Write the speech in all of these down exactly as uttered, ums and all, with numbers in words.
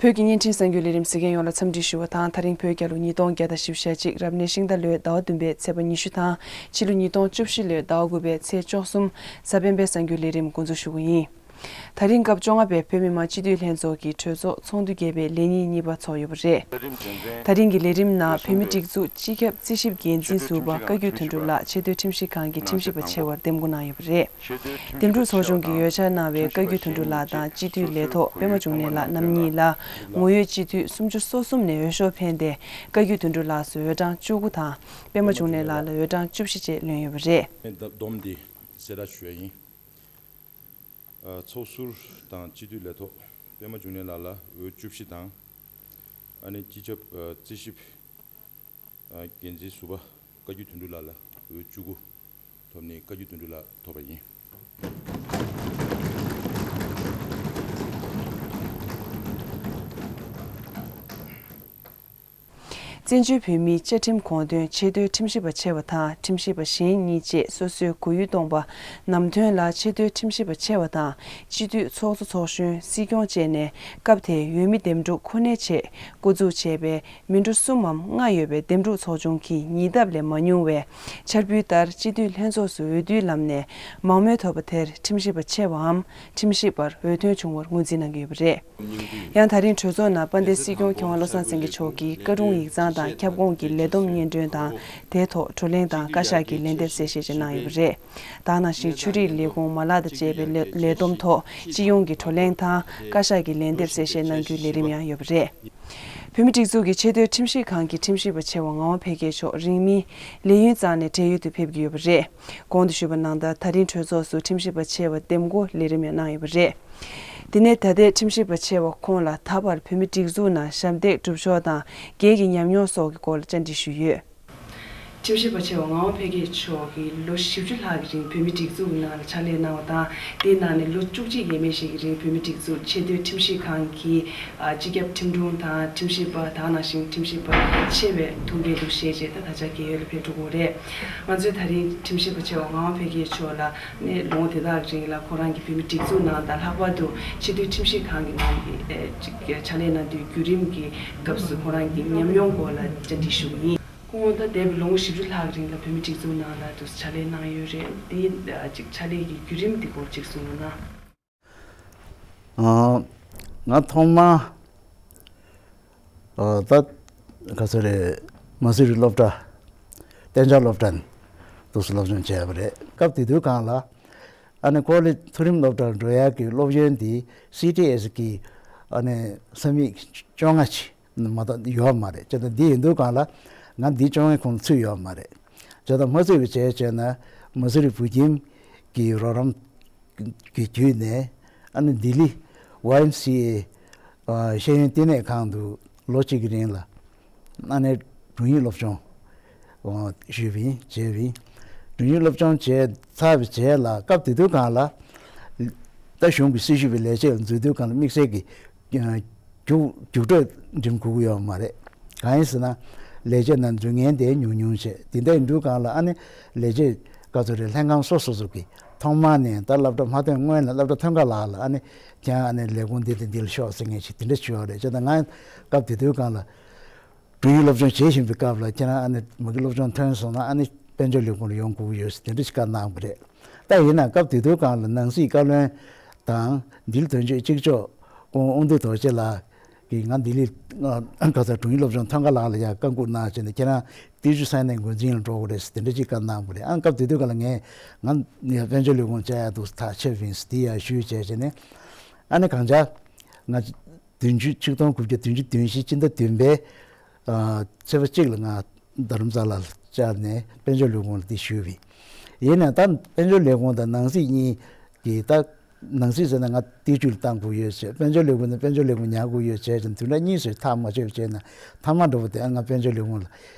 བོད་ཀྱི་བརྙན་འཕྲིན་གསར་འགྱུར་ལས་རིམ་གཟིགས་མཁན་ཡོངས་ལ་འཚམས་འདྲི་ཞུ་བ་དང་། ད་རིང་བོད་རྒྱལ་ལོ་ཉིས་སྟོང་བརྒྱ་དང་བཞི་བཅུ་ཞེ་གཅིག་རབ་གནས་ཤིང་རྟ་ལོའི་ཟླ་བ་བདུན་པའི་ཚེས་པ་ཉི་ཤུ་དང་། ཕྱི་ལོ་ཉིས་སྟོང་བཅུ་བཞི་ལོའི་ཟླ་བ་དགུ་པའི་ཚེས་བཅུ་གསུམ། གཟའ་སྤེན་པའི་གསར་འགྱུར་ལས་རིམ་འགོ་འཛུགས་ཞུ་གི་ཡིན། ད་རིང་སྐབས་བཅོ་ལྔ་པའི་བོད་མི་མང་སྤྱི་འཐུས་ལྷན་ཚོགས་ཀྱི་གྲོས་ཚོགས་ཚོགས་འདུ་བརྒྱད་པའི་ལས་ཉིན་གཉིས་པ་ཚོགས་ཡོད་པ་རེད། ད་རིང་གི་ལས་རིམ་ནང་བོད་མིའི་སྒྲིག་འཛུགས་སྤྱི་ཁྱབ་རྩིས་ཞིབ་འགན་འཛིན་ཟུར་པ་བཀའ་བརྒྱུད་དོན་གྲུབ་ལགས་ཆེས་མཐོའི་ཁྲིམས་ཞིབ་ཁང་གི་ཁྲིམས་ཞིབ་པ་ཆེ་བར་འདེམས་བསྐོ་གནང་ཡོད་པ་རེད། འདེམས་སྒྲུག་ཚོགས་ཆུང་གི་ཡོ་བྱད་གནང་བའི་བཀའ་བརྒྱུད་དོན་གྲུབ་ལགས་དང་སྤྱི་འཐུས་ལས་ཐོག་པད་མ་འབྱུང་གནས་ལགས་རྣམ་གཉིས་ལ་ངོ་ཡོད་སྤྱི་འཐུས་སུམ་ཅུ་སོ་གསུམ་ནས་འོས་ཤོག་འཕེན་ཏེ། བཀའ་བརྒྱུད་དོན་གྲུབ་ལགས་སུ་འོས་གྲངས་བཅུ་དགུ་དང་། པད་མ་འབྱུང་གནས་ལགས་ལ་འོས་གྲངས་བཅུ་བཞི་བཅས་ལོན་ཡོད་པ་རེད། བསྡོམས་ཏེ་གསལ་བསྒྲགས་ཞུ་ཡ་ཡིན། ཚོགས་ཟུར་དང་སྤྱི་འཐུས་ལས་ཐོག་པད་མ་འབྱུང་གནས་ལགས་ལ་འོས་བཅུ་བཞི་དང་། ཨ་ནི་སྤྱི་ཁྱབ་རྩིས་ཞིབ་འགན་འཛིན་ཟུར་པ་བཀའ་བརྒྱུད་དོན་གྲུབ་ལགས་ལ་འོས་བཅུ་དགུ་ཐོབ་ནས་བཀའ་བརྒྱུད་དོན་གྲུབ་ལགས་ཐོབ་པ་ཡིན། བཙན་བྱོལ་བོད་མིའི་བཅའ་ཁྲིམས་དགོངས་དོན་ཆེས་མཐོའི་ཁྲིམས་ཞིབ་པ་ཆེ་བ་དང་ཁྲིམས་ཞིབ་པ་གཞན་གཉིས་བཅས་སོ་སོའི་གོ་ཡུལ་སྟོང་པ་ནམ་ཐོན་ལ་ཆེས་མཐོའི་ཁྲིམས་ཞིབ་པ་ཆེ་བ་དང་སྤྱི་འཐུས་ཚོགས་གཙོ་ཚོགས་གཞོན་སྲིད་སྐྱོང་བཅས་ནས་སྐབས་དེའི་འོས་མི་འདེམས་སྒྲུག་ཁོ་ནའི་ཆེད་བསྐོ་འཛུགས་བྱས་པའི་མི་འགྲོ་གསུམ་མམ་ལྔ་ཡོད་པའི་འདེམས་སྒྲུག་ཚོགས་ཆུང་གིས་ཉེ་འདབས་ལས་མ་ཉུང་བའི་འཆར་འབུལ་ལྟར་སྤྱི་འཐུས་ལྷན་ཚོགས་སུ་འོས་བསྡུའི་ལམ་ནས་མང་མོས་ཐོབ་པ་དེར་ཁྲིམས་ཞིབ་པ་ཆེ་བའམ་ཁྲིམས་ཞིབ་པར་འོས་ཐོན་བྱུང་བར་ངོས་འཛིན་གནང་གི་ཡོད་པ་རེད། ཡང་ད་རིང་གྲོས་ཚོགས་ནང་དཔལ་ལྡན་སྲིད་སྐྱོང་མཁས་དབང་བློ་བཟང་སེང་གེ་མཆོག་གིས་བཀའ་དྲུང་ཡིག་ཚང་དང་ཁྱབ་ཁོངས་ཀྱི་ལས་བསྡོམས་སྙན་སྒྲོན་དང་དེའི་ཐོག་བགྲོ་གླེང་དང་བཀའ་ཤག་གི་ལན་འདེབས་གསལ་བཤད་བཅས་གནང་ཡོད་པ་རེད། ད་ག་ནང་བཞིན་ཆོས་རིག་ལས་ཁུངས་མ་ལག་དང་བཅས་པའི་ལས་ལས་བསྡོམས་ཐོག་སྤྱི་ཡོངས་ཀྱི་བགྲོ་གླེང་དང་བཀའ་ཤག་གི་ལན་འདེབས་གསལ་བཤད་གནང་རྒྱུའི་ལས་རིམ་ཡང་ཡོད་པ་རེད། བོད་མིའི་སྒྲིག་འཛུགས་ཀྱི་ཆེས་མཐོའི་ཁྲིམས་ཞིབ་ཁང་གི་ཁྲིམས་ཞིབ་པ་ཆེ་བ་ངག་དབང་འཕེལ་རྒྱས་མཆོག་རིང་མིན་ལས་ཡུན་གཙང་ནས་བགྲེས་ཡོལ་དུ་ཕེབས་ཀྱི་ཡོད་པ་རེད། གོང་དུ་ཞུས་པ་ནང་ལྟར་ད་རིང་གྲོས་ཚོགས་སུ་ཁྲིམས་ཞིབ་པ་ཆེ་བ་འདེམས་བསྐོ་ལས་རིམ་ཡང་གནང་ཡོད་པ་རེད། དེ་ནས་ད་ལྟའི་ཁྲིམས་ཞིབ་པ་ཆེ་བ་ཁོང་ལ་ད་བར་བོད་མིའི་སྒྲིག་འཛུགས་ནང་ཞབས་འདེགས་སྒྲུབ་ཕྱོགས་དང་སྒེར་གྱི་ཉམས་མྱོང་སོགས་ཀྱི་སྐོར་ལ་བཅར་འདྲི་ཞུས་ཡོད། ཁྲིམས་ཞིབ་པ་ཆེ་བ་ངག་དབང་འཕེལ་རྒྱས་མཆོག་གིས་ལོ་བཞི་བཅུ་ལྷག་གི་རིང་བོད་མིའི་སྒྲིག་འཛུགས་ནང་ལ་ཕྱག་ལས་གནང་བ་དང་། དེའི་ནང་ནས་ལོ་བཅུ་གཅིག་ཡས་མས་ཤིག་གི་རིང་བོད་མིའི་སྒྲིག་འཛུགས་ཆེས་མཐོའི་ཁྲིམས་ཞིབ་ཁང་གི་ཨ་སྤྱི་ཁྱབ་ཁྲིམས་དྲུང་དང་ཁྲིམས་ཞིབ་པ་དེ་ནང་བཞིན་ཁྲིམས་ཞིབ་པ་ཆེ་བའི་ཐུགས་འགན་དུ་བཞེས་རྗེས་ད་ད་ཆ་རྒས་ཡོལ་ལ་ཕེབས་འགྲོ་གི་ཡོད་རེད། ང་ཚོས་ད་རིང་ཁྲིམས་ཞིབ་པ་ཆེ་བ་ངག་དབང་འཕེལ་རྒྱས་མཆོག་ལ་ནས་ལོ་ངོ་དེ་དག་རིང་ལ་ཁོ་རང་གིས་བོད་མིའི་སྒྲིག་འཛུགས་ནང་དང་ལྷག་པར་དུ་ཆེས་མཐོའི་ཁྲིམས་ཞིབ་ཁང་གི་ནང་གི་ཨེ་ཅིག་ཕྱག་ལས་གནང་དུས་བརྒྱུད་རིམ་གྱི་སྐབས་སུ་ཁོ་རང་གི་ཉམས་མྱོང་སྐོར་ལ་བཅར་འདྲི་ཞུ་གི་ཡིན། ཁོང་ད་འདས་པའི་ལོ་ངོ་བཞི་བཅུ་ལྷག་རིང་ལ་བོད་མིའི་སྒྲིག་འཛུགས་ནང་ལ་དུ་ཕྱག་ལས་གནང་ཡོད་རེད། དེ་ཨ་ཅིག་ཕྱག་ལས་ཀྱི་བརྒྱུད་རིམ་དེ་སྐོར་ཅིག་གསུངས་ན། ཨ་ང་ཐོག་མ་ཨ་ད་ག་ཚོད་རེད། མ་སུ་རི་སློབ་གྲྭ་གཏན་འཇགས་སློབ་གྲྭ་ནས་འདུག་སེ་སློབ་སྦྱོང་བྱས་པ་རེད། སྐབས་དེ་དུས་སྒང་ལ་ཨ་ནི་ཀོ་ལེ་མཐོ་རིམ་སློབ་གྲྭར་འགྲོ་ཡག་གི་སློབ་ཡོན་དེ་སི་ཊི་ཨེ་སི་གི་ཨ་ནི་ས་མིག་བཅོ་ལྔ་ཅིག་མ་གཏོགས་ཡོད་མ་རེད། བྱས་ཙང་འདི་ཡིན་དུས་སྒང་ལ་ང་འདི་བཅོ་ལྔའི་ཁོངས་ཚུད་ཡོད་མ་རེད། བྱས་ཙང་མ་ཚུད་པ་བྱས་བྱས་ན་མ་སུ་རི་བོད་ཁྱིམ་གྱི་རོགས་རམ་གྱི་བརྒྱུད་ནས་ཨ་ནི་ལྡི་ལི་ཝའི་ཨེམ་སི་ཨེ་ཤེས་ཡོན་བསྟི་གནས་ཁང་དུ་ལོ་གཅིག་གི་རིང་ལ་ཨ་ནི་དྲུང་ཡིག་སློབ་སྦྱོང་ཞུས་པ་ཡིན། བྱས་པ་ཡིན། དྲུང་ཡིག་སློབ་སྦྱོང་བྱས་ཚར་བའི་རྗེས་ལ་སྐབས་དེ་དུས་སྒང་ལ་ད་གཞུང་གི་སྲི་ཞུ་བའི་ལས་བྱེད་ལ་འཛུལ་དུས་སྒང་ལ་དམིགས་བསལ་གྱི་རྒྱུགས་རྒྱུགས་སྤྲོད་འགྲིམ་དགོས་ཀྱི་ཡོད་མ་རེད། གང་ཡིན་ཟེར་ན་ལས་བྱེད་ནང་འཛུལ་མཁན་དེ་ཉུང་ཉུང་བྱས། དེ་འདྲ་ཡིན་དུས་སྒང་ལ་ཨ་ནི་ལས་བྱེད་ག་ཚོད་རེད། ལྷན་ཁང་སོ་སོ་སོ་གི་ཐོག་མ་ནས་ད་སློབ་གྲྭ་མ་ཐོན་སྔོན་ལ་སློབ་གྲྭ་ཐོན་ཁ་ལ་ལ་ཨ་ནི་ཁྱེད་རང་ཨ་ནི་ལས་ཁུངས་འདི་དང་འདི་ལ་ཤོག་ཟེར་མཁན་ཞིག་དེ་འདྲ་བྱས་ཡོད་རེད། བྱས་ཙང་ང་སྐབས་དེ་དུས་སྒང་ལ་དྲུང་ཡིག་སློབ་སྦྱོང་བྱེད་བཞིན་པའི་སྐབས་ལ་ཁྱེད་རང་ཨ་ནི་མ་གི་སློབ་སྦྱོང་ཐོན་སོང་ན་ཨ་ནི་དཔལ་འབྱོར་ལས་ཁུངས་ལ་ཡོང་དགོས་ཀྱི་ཡོད་ཟེར་དེ་འདྲ་ཞིག་བཀའ་གནང་བ་རེད། ད་ཡིན་ན་སྐབས་དེ་དུས་སྒང་ལ་ནང་སྲིད་བཀའ་བློན་དང་འདི་ལ་དོན་གཅོད་གཅིག་ལྕོགས་སྐུ་ངོ་དབང་འདུས་རྡོ་རྗེ་ལགས་ཀྱིས་ང་ལྡི་ལི་ཨ་ག་ས་དྲུང་ཡིག་སློབ་སྦྱོང་ཐོན་ཁ་ལག་ལ་ཡ་བཀའ་འགུག་གནང་བྱས་ནས་ཁྱེད་རང་ཏི་ཅུ་ས་གནས་འགོ་འཛིན་ལ་འགྲོ་དགོས་རེད་ཟེར་དེ་འདྲ་ཅིག་བཀའ་གནང་བ་རེད། ཨ་སྐབས་དེ་དུས་སྒང་ལ་ངས་ང་དཔལ་འབྱོར་ལས་ཁུངས་བཅར་ཡག་འདུག་ཐག་ཆོད་པ་ཡིན་ཟེར་དེ་ཡ་ཞུས་བྱས་བྱས་ནས་ཨ་ནི་གང་ཅག་ང་བདུན་ཅུ་ཆིག་སྟོང་དགུ་བརྒྱ་བདུན་ཅུ་དོན་བཞི་སྤྱི་ཟླ་བདུན་པའི་ཨ་ཚེས་པ་གཅིག་ལ་ང་རྡ་རམ་ས་ལར་བཅར་ནས་དཔལ་འབྱོར་ལས་ཁུངས་ལ་དེ་ཞུས་པ་ཡིན། ཡིན་ནའི་ད་དཔལ་འབྱོར་ལས་ཁུངས་དང་ནང་སྲིད་གཉིས་ཀྱིས་ད་ནང་སྲིད་ཟེར་ན་ང་ཏི་ཅུ་ལ་བཏང་དགོས་ཡོད་བྱས། དཔལ་འབྱོར་ལས་ཁུངས་ནས་དཔལ་འབྱོར་ལས་ཁུངས་ཉར་དགོས་ཡོད་བྱས་ཀྱང་དེ་འདྲ་གཉིས་སུ་ཐག་མ་ཆོད་བྱས་ན་མཐའ་མ་འགྲོ་བ་དེ་ང་དཔལ་འབྱོར་ལས་ཁུངས་ལ་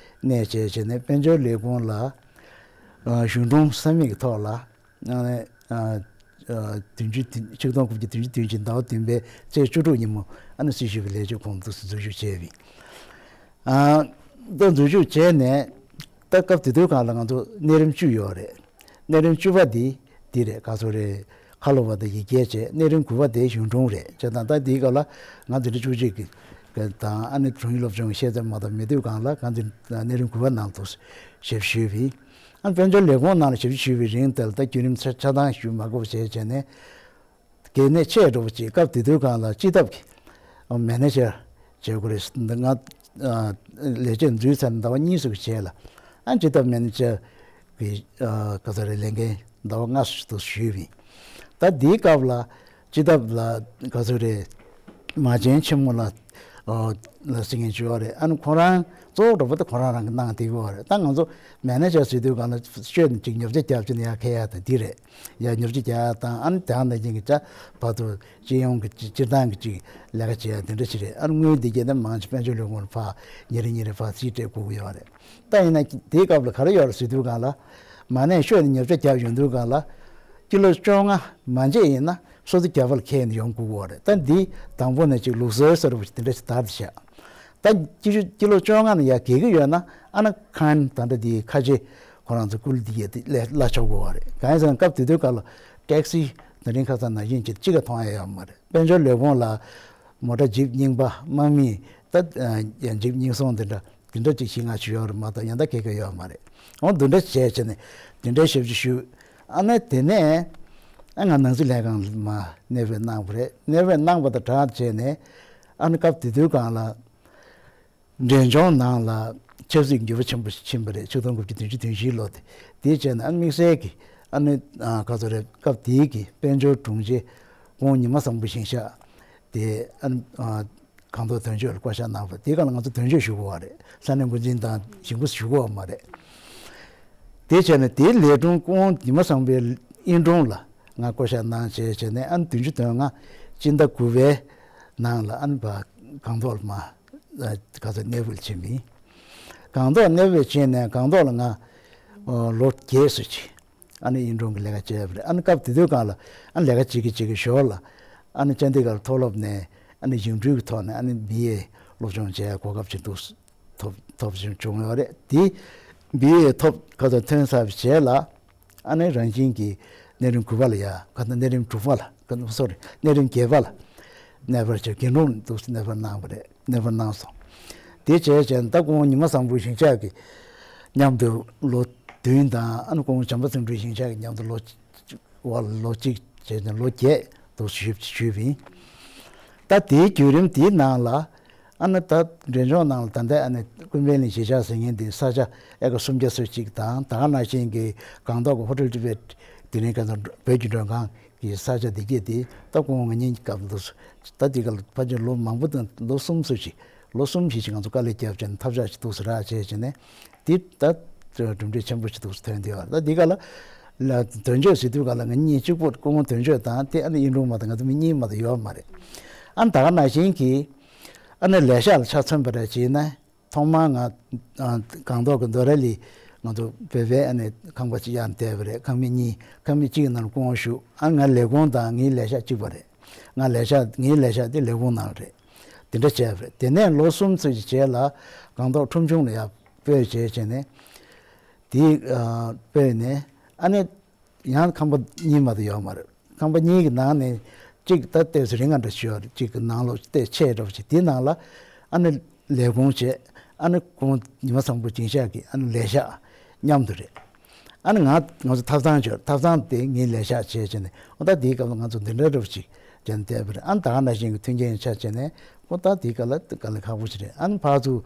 གནས་བྱས་བྱས་ནས་དཔལ་འབྱོར་ལས་ཁུངས་ལ་ཨ་གཞུང་དྲུང་ས་མིག་གི་ཐོག་ལ་ཨ་ཨ་བདུན་ཅུ་ཆིག་སྟོང་དགུ་བརྒྱ་བདུན་ཅུ་དོན་གཅིག་ཟླ་བ་བདུན་པའི་ཚེས་བཅུ་དྲུག་ཉིན་མོ་ཨ་ནི་སྲི་ཞུ་བའི་ལས་བྱེད་ཁོངས་སུ་འཛུལ་ཞུགས་བྱས་པ་ཡིན། ཨ་ད་འཛུལ་ཞུགས་བྱས་ནས་ད་སྐབས་དེ་དུས་སྒང་ལ་ང་ཚོ་གནས་རིམ་བཅུ་ཡོད་རེད། གནས་རིམ་བཅུ་པ་འདི་འདི་རེད། ག་ཚོད་རེད། ཁ་ལོ་བ་དང་ཡིག་སྐྱེལ་བྱས། གནས་རིམ་དགུ་པ་དེ་གཞུང་གྲོང་རེད། བྱས་ཙང་ད་དེའི་སྐབས་ལ་ང་འཛིན་གྲྭ་བཅུ་གཅིག་གི་དང་ཨ་ནི་དྲུང་ཡིག་སློབ་སྦྱོང་གི་ཤེས་ཚད་མ་གཏོགས་མེད་དུས་སྒང་ལ་ང་འཛིན་གནས་རིམ་དགུ་པ་ནང་དུ་ཞབས་ཞུས་པ་ཡིན། ཨ་ནི་དཔལ་འབྱོར་ལས་ཁུངས་ནང་ལ་ཞབས་ཞུ་ཞུས་པའི་རིང་དེ་ལ་ད་བརྒྱུད་རིམ་ཆ་ཆ་ཚང་ཞུ་མ་དགོས་པ་བྱས་བྱས་ནས། གལ་གནད་ཆེ་འགྲོ་བ་ཅིག་སྐབས་དེ་དུས་སྒང་ལ་སྤྱི་ཐབ་ཀྱི་མེ་ནེ་ཇར་བྱེད་དགོས་རེད། འདི་ང་ལས་བྱེད་འཛུལ་ཚར་ནས་ཟླ་བ་གཉིས་ཙམ་གྱི་རྗེས་ལ་ཨ་སྤྱི་ཐབ་མེ་ནེ་ཇར་གྱི་ག་ཚོད་རེད་ལས་འགན་ཟླ་བ་ལྔ་ཙམ་ཞིག་ཏུ་ཞུས་པ་ཡིན། ད་འདིའི་སྐབས་ལ་སྤྱི་ཐབ་ལ་ག་ཚོད་རེད། མ་བྱན་ཆེན་མོ་ལ་ལ་ཟེར་མཁན་ཅིག་ཡོད་རེད། ཨ་ནི་ཁོ་རང་གཙོ་བོ་འགྲོ་བ་དེ་ཁོ་རང་རང་གི་གནང་བསྡད་ཀྱི་ཡོད་རེད། ད་ང་ཚོ་མེ་ནེ་ཇར་ཟེར་དུས་སྒང་ལ་ཤོད་ནས་ཅིག་ཉོ་ཆ་རྒྱབ་ཅིག་ནས་ཡར་འཁྱེར་ཡག་དང་འདི་རེད། ཡར་ཉོ་ཆ་རྒྱག་ཡག་དང་ཨ་ནི་དེ་ནང་བཞིན་གྱི་ཅ་བར་དུ་སྤྱི་ཡོངས་ཀྱི་སྤྱིར་བཏང་གི་ཅིག་ལས་ཀ་བྱེད་ཡག་དེ་འདྲ་ཞིག་རེད། ཨ་ནི་དངུལ་འདི་གྱད་དེ་མང་ཆེ་དཔལ་འབྱོར་ལས་ཁུངས་ལ་ཕར་ཉིན་རེ་ཉིན་རེ་ཕར་རྩིས་སྤྲད་དགོས་ཀྱི་ཡོད་རེད། ད་ཡིན་ན་དེའི་སྐབས་ལ་ག་རེ་ཡོད་རེད་ཟེར་དུས་སྒང་ལ་མ་ཎི་ཤོད་ནས་ཉོ་ཆ་རྒྱབ་ཡོང་དུས་སྒང་ལ་ཀི་ལོ་བཅོ་ལྔ་མ་བརྗེད་ཡིན་ན་སོ་ཏི་རྒྱ་བལ་ཁྱེར་ནས་ཡོང་དགོས་ཀྱི་ཡོད་རེད། ད་འདི་དང་པོ་ནས་ཅིག་ལུགས་སྲོལ་གསར་པ་ཞིག་དེ་འདྲ་ཞིག་དར་ཏེ་བཞག་ད་ཀི་ཀི་ལོ་བཅོ་ལྔ་ནས་ཡར་བརྒལ་གྱི་ཡོད་ན་ཨ་ན་ཁན་ད་ལྟ་དེའི་ཁ་ཆེ་ཁོ་རང་ཚོ་སྐུལ་འདི་ཡས་དེ་ལས་གླ་ཆོག་གི་ཡོད་རེད། གང་ཡིན་ཟེར་ན་སྐབས་དེ་དུས་སྐབས་ལ་ཊེག་སི་དེ་རིང་ཁ་སང་ནང་བཞིན་གྱི་གཅིག་ག་མཐོང་ཡ་ཡོད་མ་རེད། དཔལ་འབྱོར་ལས་ཁུངས་ལ་མོ་ཊ་ཇིབ་རྙིང་པ་དམག་མི་ད་ཡང་ཇིབ་རྙིང་སོང་དེ་འདྲ་དེ་འདྲ་ཅིག་ཞིག་ང་ཞུ་ཡོད་རེད་མ་གཏོགས་ཡང་ད་ག་གེ་ཡོད་མ་རེད། འོ་འདི་འདྲ་བྱས་བྱས་ནས་དེ་འདྲའི་ཞབས་ཕྱི་ཞུས། ཨ་ནི་དེ་ནས་ཨ་ང་ནང་སྲིད་ལྷན་ཁང་ལ་མར་གནས་སྤོས་གནང་བ་རེད། གནས་སྤོས་གནང་བ་དང་སྦྲགས་བྱས་ནས་ཨ་ནི་སྐབས་དེ་དུས་སྒང་ལ་འབྲས་ལྗོངས་ནང་ལ་ཆབ་སྲིད་འགྱུར་བ་ཆེན་པོ་ཞིག་ཕྱིན་པ་རེད། ཆིག་སྟོང་དགུ་བརྒྱ་བདུན་ཅུ་དོན་བཞིའི་ལོ་དེ། དེ་བྱས་ནས་ཨ་ནི་དམིགས་བསལ་གྱི་ཨ་ནི་ག་ཚོད་རེད། སྐབས་དེའི་གི་དཔལ་འབྱོར་དྲུང་ཆེ་ཁོང་ཉི་མ་བཟང་པོ་ཞིང་གཤེགས་དེ་ཨ་ནི་སྒང་ཏོག་དོན་གཅོད་ལ་བསྐོ་བཞག་གནང་བ། དེའི་སྒང་ལ་ང་ཚོ་དོན་གཅོད་ཞུ་དགོས་པ་རེད། ས་གནས་འགོ་འཛིན་དང་གཞིས་འགོ་ཞུ་དགོས་པ་མ་རེད། དེ་བྱས་ནས་དེའི་ལས་དྲུང་སྐུ་ངོ་ཉི་མ་བཟང་པོའི་དབྱིན་དྲུང་ལ་ང་བསྐོ་བཞག་གནང་བྱས་བྱས་ནས་ཨ་ནི་བདུན་ཅུ་དོན་ལྔ་སྤྱི་ཟླ་དགུ་པའི་ནང་ལ་ཨ་ནི་བ་སྒང་ཏོག་ལ་མར་ག་ཚོད་གནས་སྤོས་ཕྱིན་པ་ཡིན། སྒང་ཏོག་གནས་སྤོས་ཕྱིན་ནས་སྒང་ཏོག་ལ་ང་ལོ་བརྒྱད་ཙམ་ཅིག་ཨ་ནི་དབྱིན་དྲུང་གི་ལས་ཀ་བྱས་པ་རེད། ཨ་ནི་སྐབས་དེ་དུས་སྒང་ལ་ཨ་ནི་ལས་ཀ་བྱེད་ཀྱི་བྱེད་ཀྱི་ཞོར་ལ་ཨ་ནི་ཅན་དི་གྷར་མཐོ་སློབ་ནས་ཨ་ནི་གཞུང་འབྲེལ་གྱི་ཐོག་ནས་ཨ་ནི་བི་ཨེ་སློབ་སྦྱོང་བྱས་གོ་སྐབས་ཅིག་འདུག་ཐོབ་ཐོབ་བྱུང་བྱུང་ཡོད་རེད། དེ་བི་ཨེ་ཐོབ་ག་ཚོད་ཐོན་ཚར་བའི་རྗེས་ལ་ཨ་ནི་རང་བཞིན་གྱིས་གནས་རིམ་དགུ་པ་ལ་ཡ་ག་ཚོད་གནས་རིམ་དྲུག་པ་ལ་ག་ཚོད་སོ་རི་གནས་རིམ་བརྒྱད་པ་ལ་གནས་སྤོས་བྱས། དགེ་འབྲུག་འདུག་གནས་སྤོས་གནང་བ་རེད། གནས་སྤོས་གནང་སོང་། དེ་བྱས་བྱས་ད་ཁོང་ཉི་མ་བཟང་པོ་ཞིང་གཤེགས་ཀྱི་མཉམ་དུ་ལོ་བདུན་དང་ཨ་ནི་ཁོང་བྱམས་པ་བརྩོན་འགྲུས་ཞིང་གཤེགས་ཀྱི་མཉམ་དུ་ལོ་བར་ལོ་གཅིག་བྱས་ནས་ལོ་བརྒྱད་དུ་ཞུས་ཞུས་པ་ཡིན། ད་དེའི་བརྒྱུད་རིམ་དེའི་ནང་ལ་ཨ་ནི་ད་འབྲས་ལྗོངས་ནང་ལ་ད་ལྟ་ཨ་ནི་ཀུན་ཕན་གླིང་གཞིས་ཆགས་ཟེར་མཁན་དེ་ས་ཆ་ཨེ་ཀར་སུམ་བརྒྱ་ཙམ་ཅིག་དང་། ད་ག་ནང་བཞིན་གྱི་སྒང་ཏོག་གི་ཧོ་ཊེལ་ཊི་བེཊ་དེ་རིང་ཁ་སང་བོད་ཀྱི་མགྲོན་ཁང་གི་ས་ཆ་དེ་གྱད་དེ་ད་ཁོང་ང་གཉིས་ཀྱི་སྐབས་འདུག་ད་དེ་ག་ལ་ཕལ་ཆེར་ལོ་མང་པོ་དང་ལོ་གསུམ་ཙམ་ཅིག་ལོ་གསུམ་བཞི་ཅིག་ང་ཚོ་དཀའ་ལས་བརྒྱབ་བྱས་ནས་ཐབས་ཆག་ཅིག་འདུག་སེ་རག་བྱས་བྱས་ནས། འདི་ད་གྲུབ་འབྲས་ཆེན་པོ་ཞིག་འདུག་ཐོན་བསྡད་ཡོད་རེད། ད་འདི་ག་ལ་ལ་དོན་གཅོད་ཟེར་དུས་ག་ལ་ང་གཉིས་གཅིག་པོ་སྐུ་ངོ་དོན་གཅོད་དང་དེ་ཨ་ནི་དབྱིན་དྲུང་མ་གཏོགས་ང་ཚོ་མི་གཉིས་མ་གཏོགས་ཡོད་མ་རེད། ཨ་ནི་ད་ག་ནང་བཞིན་གྱི་ཨ་ནི་ལས་ཤག་ལ་ཆ་མཚོན་པ་རེད་བྱས་ན། ཐོག་མར་ང་ཨ་སྒང་ཏོག་གི་མདོ་ར་ལི་ང་ཚོ་བོད་པའི་ཨ་ནི་ཁང་པ་གཅིག་གཡར་བསྡད་པ་རེད། ཁང་མིག་གཉིས། ཁང་མིག་གཅིག་གི་ནང་ལ་སྐུ་ངོ་བཞུགས། ཨ་ནི་ང་ལས་ཁུངས་དང་ངའི་ལས་ཤག་གཅིག་པ་རེད། ང་ལས་ཤག་ངའི་ལས་ཤག་དེ་ལས་ཁུངས་ནང་རེད། དེ་འདྲ་བྱས་པ་རེད། དེ་ནས་ལོ་གསུམ་ཙམ་གྱི་རྗེས་ལ་སྒང་ཏོག་ཁྲོམ་གཞུང་ལ་ཡར་སྤོས་བྱས་བྱས་ནས་དེ་ཨ་སྤོས་ནས་ཨ་ནི་ཡང་ཁང་པ་གཉིས་མ་གཏོགས་ཡོད་མ་རེད། ཁང་པ་གཉིས་ཀྱི་ནང་ནས་གཅིག་ད་ལྟས་སུ་རིང་ང་འདྲ་ཞུ་བ་རེད། གཅིག་གི་ནང་ལོགས་ལྟས་ཆེ་འདྲ་བ་ཞིག་དེའི་ནང་ལ་ཨ་ནི་ལས་ཁུངས་བྱས། ཨ་ནི་ཁོང་ཉི་མ་བཟང་པོ་སྦྱིན་བཞག་གི་ཨ་ནི་ལས་ཤག་མཉམ་དུ་རེད། ཨ་ནི་ང་ང་ཚོ་ཐབ་ཚང་བྱས། ཐབ་ཚང་དེ་ངའི་ལས་ཤག་བྱས་བྱས་ནས་འོ་ད་དེའི་སྐབས་ལ་ང་ཚོ་འདི་འདྲ་འདྲ་བ་ཞིག་བྱས་ནས་བསྡད་པ་རེད། ཨ་ནི་ད་ག་ནང་བཞིན་གྱི་མཐུན་རྐྱེན་ཆ་བྱས་ནས་འོ་ད་དེའི་སྐབས་ལ་དཀའ་ལས་ཁག་པོ་ཞིག་རེད། ཨ་ནི་ཕར་ཚུར་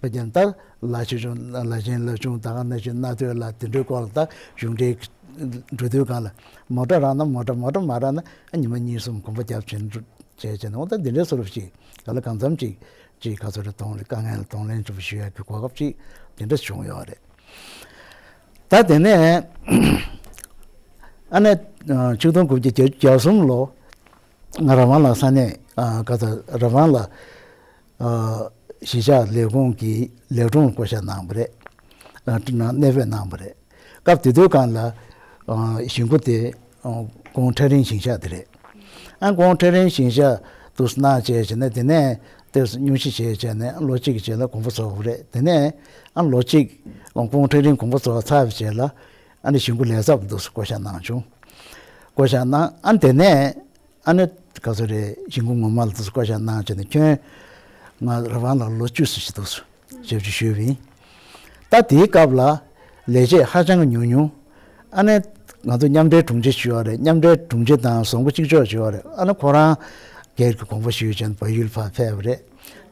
བོད་ཀྱི་ད་ལ་ཆེ་ཆུང་ལ་ཆེན་ལ་ཆུང་ད་ག་ནང་བཞིན་མནའ་སྟོད་ལ་དེ་འདྲའི་སྐོར་ལ་ད་གཞུང་འབྲེལ་འགྲོ་དུས་སྒང་ལ་མོ་ཊ་རག་ན་མོ་ཊ། མོ་ཊ་མ་རག་ན་ཨ་ཉི་མ་གཉིས་གསུམ་གོམ་པ་རྒྱབ་བྱས་ནས་བྱས་བྱས་ནས་འོ་ད་འདི་འདྲའི་བཟོ་འདྲ་ཞིག་ག་ལ་གང་འཚམ་ཅིག་ཅིག་ག་ཚོད་རེ་གདོང་ལེན་དཀའ་ངལ་གདོང་ལེན་ཅིག་ཞུ་ཡག་གི་གོ་སྐབས་ཅིག་དེ་འདྲ་བྱུང་ཡོད་རེད། ད་དེ་ནས་ཨ་ནི་ཆིག་སྟོང་དགུ་བརྒྱ་བརྒྱད་ཅུ་གྱ་གསུམ་ལོ་ང་རང་དབང་ལ་ས་གནས་ཨ་ག་ཚོད་རང་དབང་ལ་ཨ་གཞིས་ཆགས་ལས་ཁུངས་ཀྱི་ལས་དྲུང་བསྐོ་བཞག་གནང་བ་རེད། ཨ་གནས་སྤོས་གནང་བ་རེད། སྐབས་དེ་དུས་སྒང་ལ་ཨ་གཞིས་འགོ་དེ་ཨ་ཁོང་ཁྲ་རིང་ཞིང་གཤེགས་དེ་རེད། ཨ་ཁོང་ཁྲ་རིང་ཞིང་གཤེགས་དུ་གནང་བྱས་བྱས་ནས་དེ་ནས་དེ་སྙུང་གཞི་བྱས་བྱས་ནས་ལོ་གཅིག་གི་རྗེས་ལ་དགོངས་པ་རྫོགས་པ་རེད། དེ་ནས་ཨ་ལོ་གཅིག་ཁོང་ཁྲ་རིང་དགོངས་པ་རྫོགས་ཚར་བའི་རྗེས་ལ་ཨ་ནི་གཞིས་འགོ་ལས་ཚབ་དུ་བསྐོ་བཞག་གནང་བྱུང་། བསྐོ་བཞག་གནང་། ཨ་ནི་དེ་ནས་ཨ་ནི་ག་ཚོད་རེད། ཞིང་ཁུངས་ངོ་མ་ལ་དུ་བསྐོ་བཞག་གནང་བྱས་ནས་ཁྱོན་ང་རང་དབང་ལ་ལོ་བཅུ་ཙམ་ཞིག་འདུག་ཞབས་ཕྱི་ཞུས་པ་ཡིན། ད་དེའི་སྐབས་ལ་ལས་བྱེད་ཧ་ཅང་གི་ཉུང་ཉུང་། ཨ་ནི་ང་ཚོ་མཉམ་འབྲེལ་དྲུང་ཆེ་ཞུ་བ་རེད། མཉམ་འབྲེལ་དྲུང་ཆེ་དང་བཟོ་འགོ་གཅིག་ལྕོགས་ཞུ་བ་རེད། ཨ་ནི་ཁོ་རང་སྒེར་གྱི་དགོངས་པ་ཞུས་བྱས་ནས་བལ་ཡུལ་ཕར་ཕེབས་པ་རེད།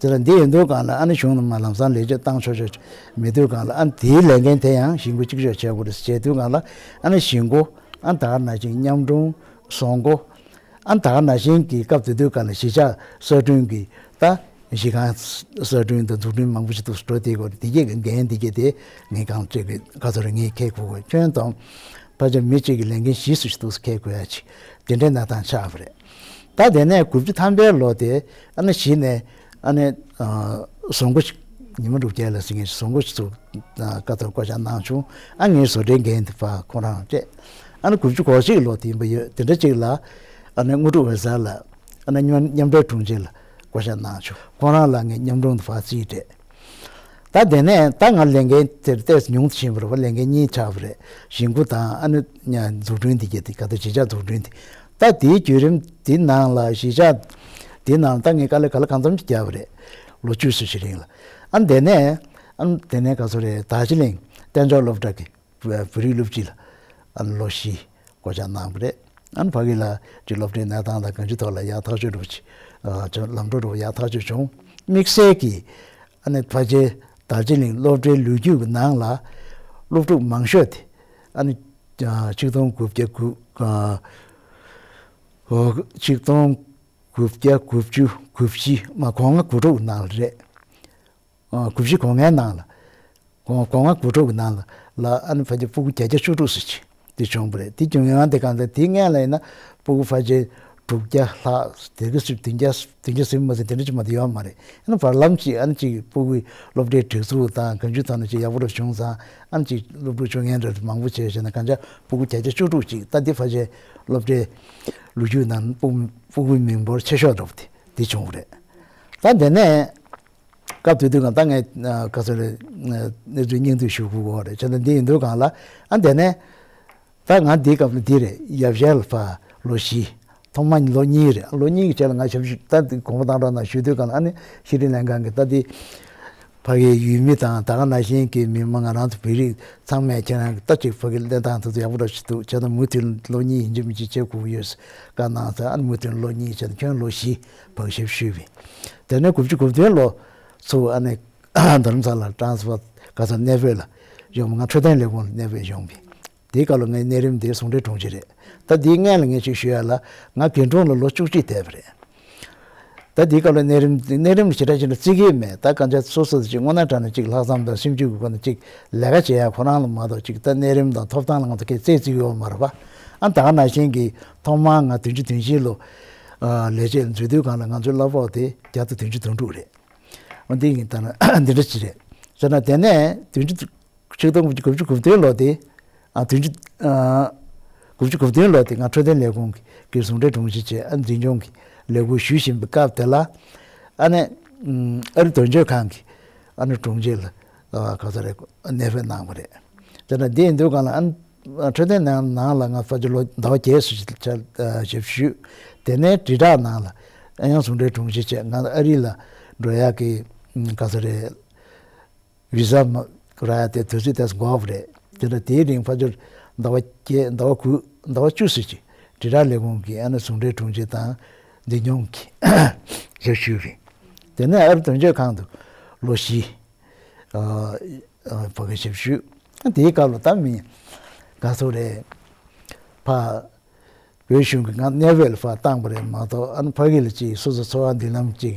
དེ་ལ་འདི་ཡིན་དུས་སྒང་ལ་ཨ་ནི་གཞུང་ནས་མར་ལམ་སང་ལས་བྱེད་བཏང་ཆོག་ཆོག་མེད་དུས་སྒང་ལ། ཨ་ནི་དེའི་ལས་འགན་དེ་ཡང་ཞིང་ཁུངས་གཅིག་ལྕོགས་བྱེད་དགོས་རེད་ཟེར་བྱས་དུས་སྒང་ལ། ཨ་ནི་ཞིང་ཁུངས་ཨ་ནི་ད་ག་ནང་བཞིན་མཉམ་དྲུང་། བཟོ་འགོ། ཨ་ནི་ད་ག་ནང་བཞིན་གྱི་སྐབས་དེ་དུས་སྒང་ལ་གཞིས་ཆགས་གསར་སྐྲུན་གྱི་ད་གཞི་རྐང་གསར་སྐྲུན་དང་འཛུགས་སྐྲུན་མང་པོ་ཞིག་འདུག་འགྲོ་དེ་གོ་དེ་གའི་འགན་དེ་གའི་དེ་ངས་གང་བྱེད་ཀྱི་ག་ཚོད་རེད། ངས་ཁྱེད་ཁུར་དགོས། ཁྱོན་དང་ཕལ་ཆེར་མི་གཅིག་གི་ལས་འགན་བཞི་ཙམ་ཞིག་འདུག་ཁྱེད་ཁུར་ཡ་ཅིག་དེ་འདྲའི་གནས་སྟངས་ཆགས་པ་རེད། ད་དེ་ནས་དགུ་བཅུ་ཐམ་པའི་ལོ་དེ་ཨ་ནི་གཞི་ནས་ཨ་ནི་ཨ་བཟོ་འགོ་ཞིག་ཉི་མ་དྲུག་བརྒྱད་ལ་ཟིན་མཁན་བཟོ་འགོ་ཞིག་ཚུགས། ཨ་བཀའ་ཐོག་བསྐོ་བཞག་གནང་བྱུང་། ཨ་ངའི་བཟོ་གྲྭའི་འགན་དེ་ཕར་ཁོ་རང་སྤྲད། ཨ་ནི་དགུ་བཅུ་གོ་གཅིག་ལོ་དེ་ཡིན་པ་ཡོད། དེ་འདྲ་ཅིག་ལ་ཨ་ནི་དངོས་གྲུབ་འོད་ཟེར་ལགས་ཨ་ནི་མཉམ་མཉམ་འབྲེལ་དྲུང་ཆེ་ལ་བསྐོ་བཞག་གནང་བྱུང་། ཁོ་རང་ལ་ངས་མཉམ་དྲུང་དུ་ཕར་རྩིས་སྤྲད། ད་དེ་ནས་ད་ང་ལས་འགན་དེར་ཏོག་ཙམ་ཉུང་དུ་ཕྱིན་པ་རེད་པ། ལས་འགན་གཉིས་ཆགས་པ་རེད། ཞིང་ཁུངས་དང་ཨ་ནི་འཛུགས་སྐྲུན་དེ་གྱད་དེ་ག་ད་གཞིས་ཆགས་འཛུགས་སྐྲུན་དེ། ད་དེའི་བརྒྱུད་རིམ་དེ་ནང་ལ་གཞིས་ཆགས་དེ་ནང་ད་ངས་དཀའ་ལས་ག་ལ་གང་འཚམ་ཅིག་བརྒྱབ་པ་རེད། ལོ་བཅུ་ཙམ་ཞིག་རིང་ལ། ཨ་ནི་དེ་ནས་ཨ་ནི་དེ་ནས་ག་ཚོད་རེད། དར་ཇི་ལིང་གཏན་འཇགས་སློབ་གྲྭ་གི་བོད་རིགས་སློབ་སྤྱི་ལ་ཨ་ནི་ལོ་བཞི་བསྐོ་བཞག་གནང་བ་རེད། ཨ་ནི་ཕ་གི་ལ་ཅིག་སློབ་གྲྭའི་གནས་སྟངས་དང་གང་ཅིའི་ཐོག་ལ་ཡག་ཐག་ཆོད་འགྲོ་བ་ཅིག་ཨ་ཅིག་ལམ་འགྲོ་འགྲོ་བ་ཡག་ཐག་ཆོད་བྱུང་། དམིགས་བསལ་གྱིས་ཨ་ནི་ཕལ་ཆེར་དར་ཇི་ལིང་སློབ་གྲྭའི་ལོ་རྒྱུས་ཀྱི་ནང་ལ་སློབ་ཕྲུག་མང་ཤོས་དེ་ཨ་ནི་ཨ་ཆིག་སྟོང་དགུ་བརྒྱ་དགུ་ཨ་ཨོ་ཆིག་སྟོང་དགུ་བརྒྱ་དགུ་བཅུ་དགུ་བཞི་མ་གོ་ལྔ་གོ་དྲུག་ནང་ལ་རེད། ཨ་དགུ་བཞི་གོ་ལྔའི་ནང་ལ། གོ་གོ་ལྔ་གོ་དྲུག་གི་ནང་ལ་ལ་ཨ་ནི་ཕལ་ཆེར་སྤུ་གུ་བརྒྱ་ཆ་བཅུ་དྲུག་ཙམ་ཅིག་དེ་བྱུང་བ་རེད། དེ་བྱུང་ཡང་དེ་གང་ལྟར་དེའི་སྔོན་ལ་ཡིན་ན་སྤུ་གུ་ཕལ་ཆེར་དྲུག་བརྒྱ་ལྷག་དེ་ག་ཚོད་བདུན་བརྒྱ་བདུན་བརྒྱ་ཟིན་མ་ཟིན་དེ་འདྲ་ཅིག་མ་གཏོགས་ཡོད་མ་རེད། ཨ་ནི་བར་ལམ་ཅིག་ཨ་ནི་ཅིག་སྤུ་གུའི་སློབ་གྲྭའི་སྒྲིག་འཛུགས་དང་གང་ཅིའི་ཐོག་ནས་ཅིག་ཡག་པོ་རུ་བྱུང་ཙང་ཨ་ནི་ཅིག་སློབ་ཕྲུག་བཅོ་ལྔའི་འདྲ་མང་པོ་བྱས་བྱས་ན་གང་ཅི་སྤུ་གུ་བརྒྱ་ཆ་བཅུ་དྲུག་ཅིག་ད་འདི་ཕལ་ཆེར་སློབ་གྲྭའི་ལོ་རྒྱུས་ནང་སྤུ་སྤུ་གུའི་མི་འབོར་ཆེ་ཤོས་འདྲ་བོ་དེ་དེ་བྱུང་བ་རེད། ད་དེ་ནས། སྐབས་དེ་དུས་སྒང་ད་ངས་ཨ་ག་ཚོད་རེད། ཨ་གནས་ཚུལ་སྙིང་བསྡུས་ཞུ་དགོས་ཀྱི་རེད། བྱས་ན་འདི་ཡིན་དུས་སྒང་ལ་ཨ་དེ་ནས་ད་ང་འདིའི་སྐབས་ལ་འདི་རེད། ཡབ་ཞལ་ལ་ཕར་ལོ་བཞི། ཐོག་མ་ལོ་གཉིས་རེད། ལོ་གཉིས་ཀྱི་རྗེས་ལ་ང་ཞབས་ཞུ་ད་འདི་གོང་མ་དང་འདྲ་ན་ཞུ་དུས་སྒང་ལ་ཨ་ནི་ཤེས་རིག་ལྷན་ཁང་གི་ད་འདི་ཕ་གིའི་ཡུལ་མི་དང་ད་ག་ནང་བཞིན་གྱི་མི་མང་ང་རང་ཚོ་བོད་རིགས་ཚང་མས་ཁྱེད་རང་གི་ད་ཅིག་ཕ་གིའི་གནས་སྟངས་དེ་ཚོ་ཡག་པོ་འདྲ་ཞིག་འདུག་བྱས་ན་མུ་མཐུད་ལོ་གཉིས་ཡིན་གཅིག་མིན་གཅིག་བྱེད་དགོས་ཀྱི་ཡོད་བཀའ་གནང་ཚར། ཨ་ནི་མུ་མཐུད་ལོ་གཉིས་བྱས་ན་ཁྱོན་ལོ་བཞི་ཕ་གི་ཞབས་ཞུ་ཞུས་པ་ཡིན། དེ་ནས་དགུ་བཅུ་གོ་བདུན་ལོ་ཚུར་ཨ་ནི་རྡ་རམ་ས་ལ་ཊ་རན་སི་ཕར་ག་ས་གནས་སྤོས་ལ་ཡོང་བ། ང་འཕྲོད་བསྟེན་ལས་ཁུངས་ལ་གནས་སྤོས་ཡོང་བ་ཡིན། དེའི་སྐབས་ལ་ངའི་གནས་རིམ་དེ་ཟུང་འབྲེལ་དྲུང་ཆེ་རེད། ད་དེའི་སྔོན་ལ་ངས་ཅིག་ཞུ་ཡ་ལ་ང་དགེ་འབྲུག་ལ་ལོ་བཅུ་གཅིག་བསྡད་པ་རེད། ད་དེའི་སྐབས་ལ་གནས་རིམ་གནས་རིམ་ལ་ཞེ་དྲག་ཅིག་ལ་བརྩི་གི་མེད། ད་གང་ཅི་སོ་སོ་ཅིག་དངོས་གནས་དྲང་གནས་ཅིག་ལྷག་བསམ་དང་སེམས་རྒྱུད་ཀྱི་སྒོ་ནས་ཅིག་ལས་ཀ་བྱེད་ཡ་ཁོ་རང་ལ་མ་གཏོགས་ཅིག་ད་གནས་རིམ་དང་ཐོབ་ཐང་ལ་ང་ཚོ་ཁས་རྩིས་བརྩི་གི་ཡོད་མ་རེད་པ། ཨ་ད་ག་ནང་བཞིན་གྱི་ཐོག་མར་ང་བདུན་ཅུ་དོན་བཞི་ལོ་ཨ་ལས་བྱེད་འཛུལ་དུས་སྒང་ལ་ང་ཚོའི་གླ་ཕོགས་དེ་བརྒྱ་དང་བདུན་ཅུ་དོན་དྲུག་རེད། འོ་འདི་ཡིན་ད་ན་འདི་འདྲ་ཅིག་རེད། ཟེར་ན་དེ་ནས་བདུན་ཅུ་ཆིག་སྟོང་དགུ་བཅུ་གོ་བདུན་ལོ་དེ། ཨ་བདུན་ཅུ་ཨ་དགུ་བཅུ་གོ་བདུན་ལོ་དེ་ང་འཕྲོད་བསྟེན་ལས་ཁུངས་ཀྱི་ཟུང་འབྲེལ་དྲུང་ཆེ་བྱས། ཨ་འཛིན་སྐྱོང་གི་ལས་ཁུར་ཞུ་བཞིན་པའི་སྐབས་དེ་ལ། ཨ་ནི་ཨ་རི་དོན་གཅོད་ཁང་གི་ཨ་ནི་དྲུང་ཆེ་ལ་ཨ་ག་ཚོད་རེད། གནས་སྤོས་གནང་བ་རེད། དེ་ན་འདི་ཡིན་དུས་སྒང་ལ་ཨ་ནི་འཕྲོད་བསྟེན་ནང་ནང་ལ་ང་ཕལ་ཆེར་ལོ་ཟླ་བ་བརྒྱད་ཙམ་ཞིག་ཆ་ཞབས་ཞུ། དེ་ནས་དྲིལ་བསྒྲགས་ནང་ལ་ཨ་ཡང་ཟུང་འབྲེལ་དྲུང་ཆེ་བྱས། ང་ཨ་རི་ལ་འགྲོ་ཡག་གི་ག་ཚོད་རེད། བི་ཟ་མ་རག་ཡ་དེ་དུས་ཚོད་དེ་འགོར་བ་རེད། དེ་འདྲ་དེའི་རིང་ཕལ་ཆེར་ཟླ་བ་བརྒྱད་ཟླ་བ་དགུ་ཟླ་བ་བཅུ་ཙམ་ཅིག་དྲིལ་བསྒྲགས་ལས་ཁུངས་ཀྱི་ཨ་ནི་ཟུང་འབྲེལ་དྲུང་ཆེ་དང་འཛིན་སྐྱོང་གི་ཞབས་ཞུ་བ་ཡིན། དེ་ནས་ཨ་རི་དོན་གཅོད་ཁང་དུ་ལོ་བཞི་ཨ་ཨ་ཕ་གི་ཞབས་ཞུ། དེའི་སྐབས་ལ་ད་མི་ག་ཚོད་རེད། ཕ་བོད་གཞུང་གིས་ང་གནས་སྤོས་ལ་ཕར་བཏང་བ་རེད་མ་གཏོགས། ཨ་ནི་ཕ་གི་ལ་ཅིག་སོ་སོ་འཚོ་བ་མདུན་ལམ་ཅིག་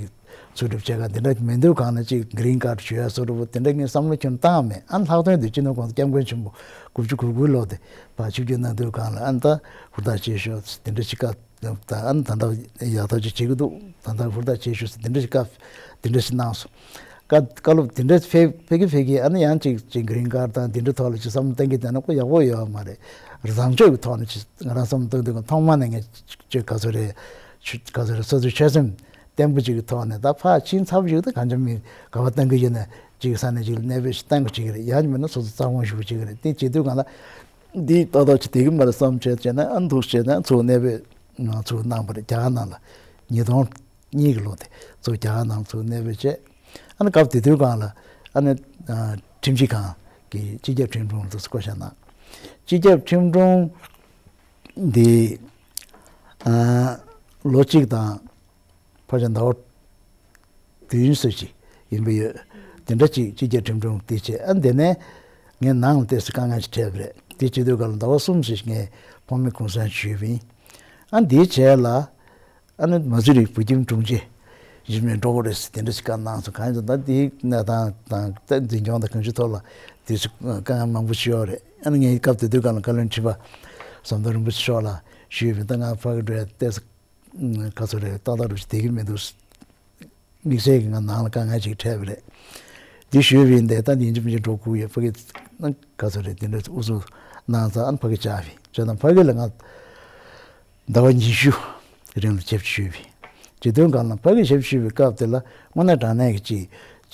འཚོལ་སྒྲུབ་བྱེད་ག་འདི་འདྲ་མི་འདུག་གང་ལ་ཅིག་གི་རིན་ཁཱཌ་ཞུ་ཡ་བཟོ་འདྲ་པོ་དེ་འདྲ་ངས་བསམ་བློ་ཁྱོན་བཏང་མེད། ཨ་ནི་ལྷག་དོན་དུ་སྤྱི་ནོར་༸གོང་ས་༸སྐྱབས་མགོན་ཆེན་པོ་དགུ་བཅུ་གོ་དགུ་ལོ་དེ་ཕར་ཆིབས་བསྒྱུར་གནང་དུས་སྒང་ལ། ཨ་ནི་ད་ཧུར་ཐག་བྱེད་ཤོག་དེ་འདྲ་ཅིག་བཀའ། ད་ཨ་ནི་ད་ལྟ་ཡག་ཐག་ཅིག་བྱེད་ཀྱི་འདུག་ད་ལྟ་ཧུར་ཐག་བྱེད་ཤོག་ཟེར་དེ་འདྲ་ཞིག་བཀའ་དེ་འདྲ་ཞིག་གནང་སོང་། བཀའ་བཀའ་སློབ་དེ་འདྲ་ཕེབས་ཕེབས་ཀྱི་ཕེབས་ཀྱི་ཨ་ནི་ཡང་ཅིག་ཅིག་གི་རིན་ཁཱཌ་དང་དེ་འདྲའི་ཐོག་ལ་ཅིག་བསམ་བློ་གཏོང་གི་བསྡད་ན་ཁོ་ཡག་པོ་ཡོད་མ་རེད། བཟང་སྤྱོད་ཀྱི་ཐོག་ནས་ཅིག་ང་རང་བསམ་བློ་གཏོང་དུས་ཐོག་མ་ནས་ངས་ཅིག་ག་ཚོད་རེད། ཆུ་ག་ཚོད་རེད། སོ་སོའི་ཆོད་སེམས་བརྟན་པོ་ཅིག་གི་ཐོག་ནས། ད་ཕར་ཕྱིན་ཚར་བ་ཞིག་ད་གང་ཅི་མི་ག་པར་གཏོང་གི་ཡོད་ན་ཅིག་ས་ནས་ཅིག་གནས་སྤོས་ཤིག་གཏོང་དགོས་ཀྱི་རེད། ཡང་མིན་ན་སོ་སོ་རྩ་དགོངས་ཞུ་དགོས་ཀྱི་རེད། དེ་བྱེད་དུས་སྒང་ལ། འདི་ཏག་ཏག་ཅིག་བསྡད་ཀྱི་མ་རེད་བསམ་བྱས་བྱས་ནས། ཨ་ནི་འདུག་བྱས་ནས་ཚུར་གནས་སྤོས་ང་ཚུར་གནང་བ་རེད། རྒྱ་གར་ནང་ལ། ཉིས་སྟོང་གཉིས་ཀྱི་ལོ་དེ་ཚུར་རྒྱ་གར་ནང་ཚུར་གནས་སྤོས་བྱས། ཨ་ནི་སྐབས་དེ་དུས་སྒང་ལ་ཨ་ནི་ཨ་ཁྲིམས་ཞིབ་ཁང་གི་སྤྱི་ཁྱབ་ཁྲིམས་དྲུང་ལ་བསྐོ་བཞག་གནང་། སྤྱི་ཁྱབ་ཁྲིམས་དྲུང་འདི་ཨ་ལོ་གཅིག་དང་ཕལ་ཆེར་ཟླ་བ་བདུན་ཙམ་ཅིག་ཡིན་པ་ཡོད། དེ་འདྲ་ཅིག་སྤྱི་ཁྱབ་ཁྲིམས་དྲུང་དེ་བྱས། ཨ་དེ་ནས་ངའི་ནང་ལ་ཏོག་ཙམ་དཀའ་ངལ་ཅིག་འཕྲད་པ་རེད། དེ་བྱེད་དུས་སྒང་ལ་ཟླ་བ་གསུམ་ཙམ་ངས་ཕོ་མོའི་གུང་སེང་ཞུས་པ་ཡིན། ཨ་འདིའི་རྗེས་ལ་ཨ་ནི་མ་སུ་རི་བོད་ཁྱིམ་དྲུང་ཆེ་ཡིན་མིན་འགྲོ་གི་རེད་ཟེར་དེ་འདྲ་ཞིག་བཀའ་གནང་སོང་། གང་ཡིན་ཟེར་ན་ད་དེའི་གནས་སྟངས་དང་ད་འཛིན་སྐྱོང་དང་གང་ཅིའི་ཐོག་ལ་དེ་ཚོ་དཀའ་ངལ་མང་པོ་ཞིག་ཡོད་རེད། ཨ་ནི་ངས་སྐབས་དེ་དུས་སྒང་ལ་བཀའ་བློན་ཁྲི་པ་ཟམ་གདོང་རིན་པོ་ཆེ་མཆོག་ལ་ཞུས་པ་ཡིན། ད་ང་ཕ་གི་འགྲོ་ཡ་ཏོག་ཙམ་ག་ཚོད་རེད། ཏག་ཏག་རུ་ཞིག་བསྡད་ཀྱི་མི་འདུག་དམིགས་བསལ་གྱི་ང་ནང་ལ་དཀའ་ངལ་ཅིག་འཕྲད་པ་རེད། འདི་ཞུས་པ་ཡིན་ཏེ། ད་ཡིན་གཅིག་མིན་གཅིག་འགྲོ་དགོས་ཡོད། ཕ་གི་ན་ག་ཚོད་རེད། དེ་འདྲ་ཨུ་ཚུགས་གནང་ཙང་། ཨ་ནི་ཕ་གི་བཅར་བ་ཡིན། བྱས་ཙང་ཕ་གི་ལ་ང་ཟླ་བ་ཉི་ཤུ་རིང་ལ་ཞབས་ཕྱི་ཞུས་པ་ཡིན། བྱེད་དུས་སྒང་ལ་ཕ་གི་ཞབས་ཕྱི་ཞུས་པའི་སྐབས་དེ་ལ་དངོས་གནས་དྲང་གནས་ཀྱི་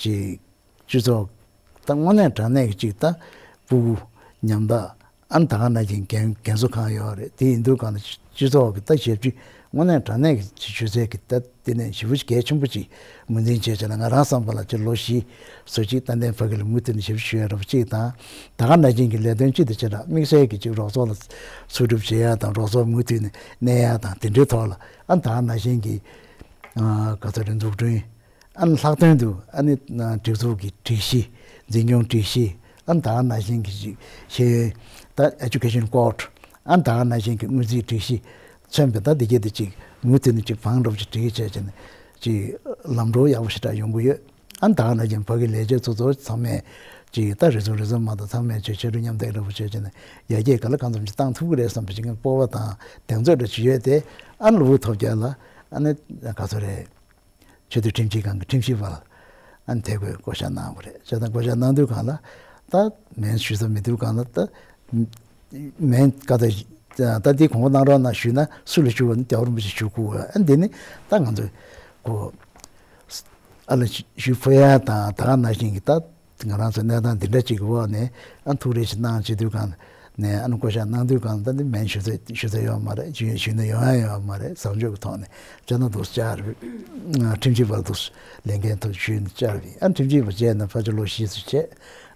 ཅིག་ཅིག་སྤྱི་ཚོགས་ད་དངོས་གནས་དྲང་གནས་ཀྱི་ཅིག་ད་སྤུ་གུ་ཉམ་ཐག་ཨ་ནི་ད་ག་ནང་བཞིན་རྒན་རྒན་གསོ་ཁང་ཡོད་རེད། དེ་ཡིན་དུས་སྒང་ལ་སྤྱི་ཚོགས་ཀྱི་ད་ཞབས་ཕྱི་དངོས་གནས་དྲང་གནས་ཀྱི་ཅིག་ཆུ་ཚད་ཀྱི་ད་དེ་ནས་ཞེ་པོ་ཅིག་གལ་ཆེན་པོ་ཅིག་ངོས་འཛིན་བྱས་བྱས་ན། ང་རང་བསམ་པ་ལ་ཅིག་ལོ་བཞི་ཙམ་ཅིག་ཏན་ཏན་ཕ་གི་ལ་མུ་མཐུད་ནས་ཞབས་ཕྱི་ཞུ་ཡ་འདྲ་པོ་ཅིག་དང་། ད་ག་ནང་བཞིན་གྱི་ལས་དོན་ཅིག་དང་བྱེ་བྲག་དམིགས་བསལ་གྱི་ཅིག་རོགས་ཚོགས་ལ་འཚོལ་སྒྲུབ་བྱེད་ཡ་དང་། རོགས་ཚོགས་མུ་མཐུད་ནས་གནས་ཡ་དང་། དེ་འདྲའི་ཐོག་ལ་ཨ་ནི་ད་ག་ནང་བཞིན་གྱི་ཨ་ག་ཚོད་རེད། འཛུགས་སྐྲུན། ཨ་ནི་ལྷག་དོན་དུ་ཨ་ནི་སྒྲིག་འཛུགས་ཀྱི་སྒྲིག་གཞི། འཛིན་སྐྱོང་སྒྲིག་གཞི། ཨ་ནི་ད་ག་ནང་བཞིན་གྱི་ཤེས་ཡོན་ད་Education Code། ཨ་ནི་ད་ག་ནང་བཞིན་གྱི་དངུལ་རྩིས་སྒྲིག་གཞི་མཚོན་པའི་ད་འདི་གྱད་དེ་ཅིག་མུ་མཐུད་ནས་ཅིག་བང་འགྲོ་བ་ཅིག་སྒྲིག་བྱས་བྱས་ནས་ཅིག་ལམ་འགྲོ་ཡག་པོ་ཞེ་དྲག་ཡོང་གི་ཡོད། ཨ་ནི་ད་ག་ནང་བཞིན་ཕ་གི་ལས་བྱེད་ཚོ་ཚོ་ཚང་མས་ཅིག་ད་རེ་ཟུང་རེ་ཟུང་མ་གཏོགས་ཚང་མས་ཅིག་ཕྱར་གྲུ་མཉམ་འདེགས་འདྲ་པོ་བྱས་བྱས་ནས་ཡར་རྒྱས་ག་ལ་གང་འཚམ་ཅིག་བཏང་ཐུབ་ཀྱི་རེད་བསམ་པའི་ཅིག་སྤོབས་པ་དང་གདེང་ཚོད་འདྲ་ཅིག་ཡོད་དེ། ཨ་ནི་ལུ་བུ་ཐོབ་རྒྱལ་ལ་ཨ་ནི་ག་ཚོད་རེད། ཆེས་མཐོའི་ཁྲིམས་ཞིབ་ཁང་གི་ཁྲིམས་ཞིབ་པ་ལ་ཨ་ནི་དེ་སྐོར་བསྐོ་བཞག་གནང་བ་རེད། བྱས་ཙང་བསྐོ་བཞག་གནང་དུས་སྒང་ལ་ད་མིང་ཞུ་ས་མི་འདུག་སྒང་ལ། ད་མིང་ག་ད་ད་འདི་གོང་པོ་གནང་རོགས་གནང་ཞུས་ན་སུ་ལ་ཞུ་བ་ནི་རྒྱལ་བ་རིན་པོ་ཆེ་ཞུ་དགོས། ཨ་འདི་ནི་ད་ང་ཚོ་གོ་ཨ་ལ་ཞུ་ཕོད་ཡ་དང་། ད་ག་ནང་བཞིན་གྱི་ད་ང་རང་ཚོ་གནས་སྟངས་འདི་འདྲ་ཅིག་གི་འོག་ནས་ཨ་ཐུགས་རེ་ཞིག་གནང་བྱེད་དུས་སྒང་ནས་ཨ་ནི་བསྐོ་བཞག་གནང་དུས་སྒང་ལ་ད་འདི་མིང་ཞུ་ས་ཞུ་ས་ཡོད་མ་རེད། ཞུ་ཞུས་ན་ཡོང་ཡ་ཡོད་མ་རེད། བཟང་སྤྱོད་ཀྱི་ཐོག་ནས་བྱས་ན་འདུག་བཅར་བས། ཁྲིམས་ཞིབ་པ་འདུག་ལས་འགན་ཐོག་ཞུས་ནས་བཅར་བས། ཨ་ཁྲིམས་ཞིབ་པ་བྱས་ནས་ཕལ་ཆེར་ལོ་བཞི་ཙམ་བྱས།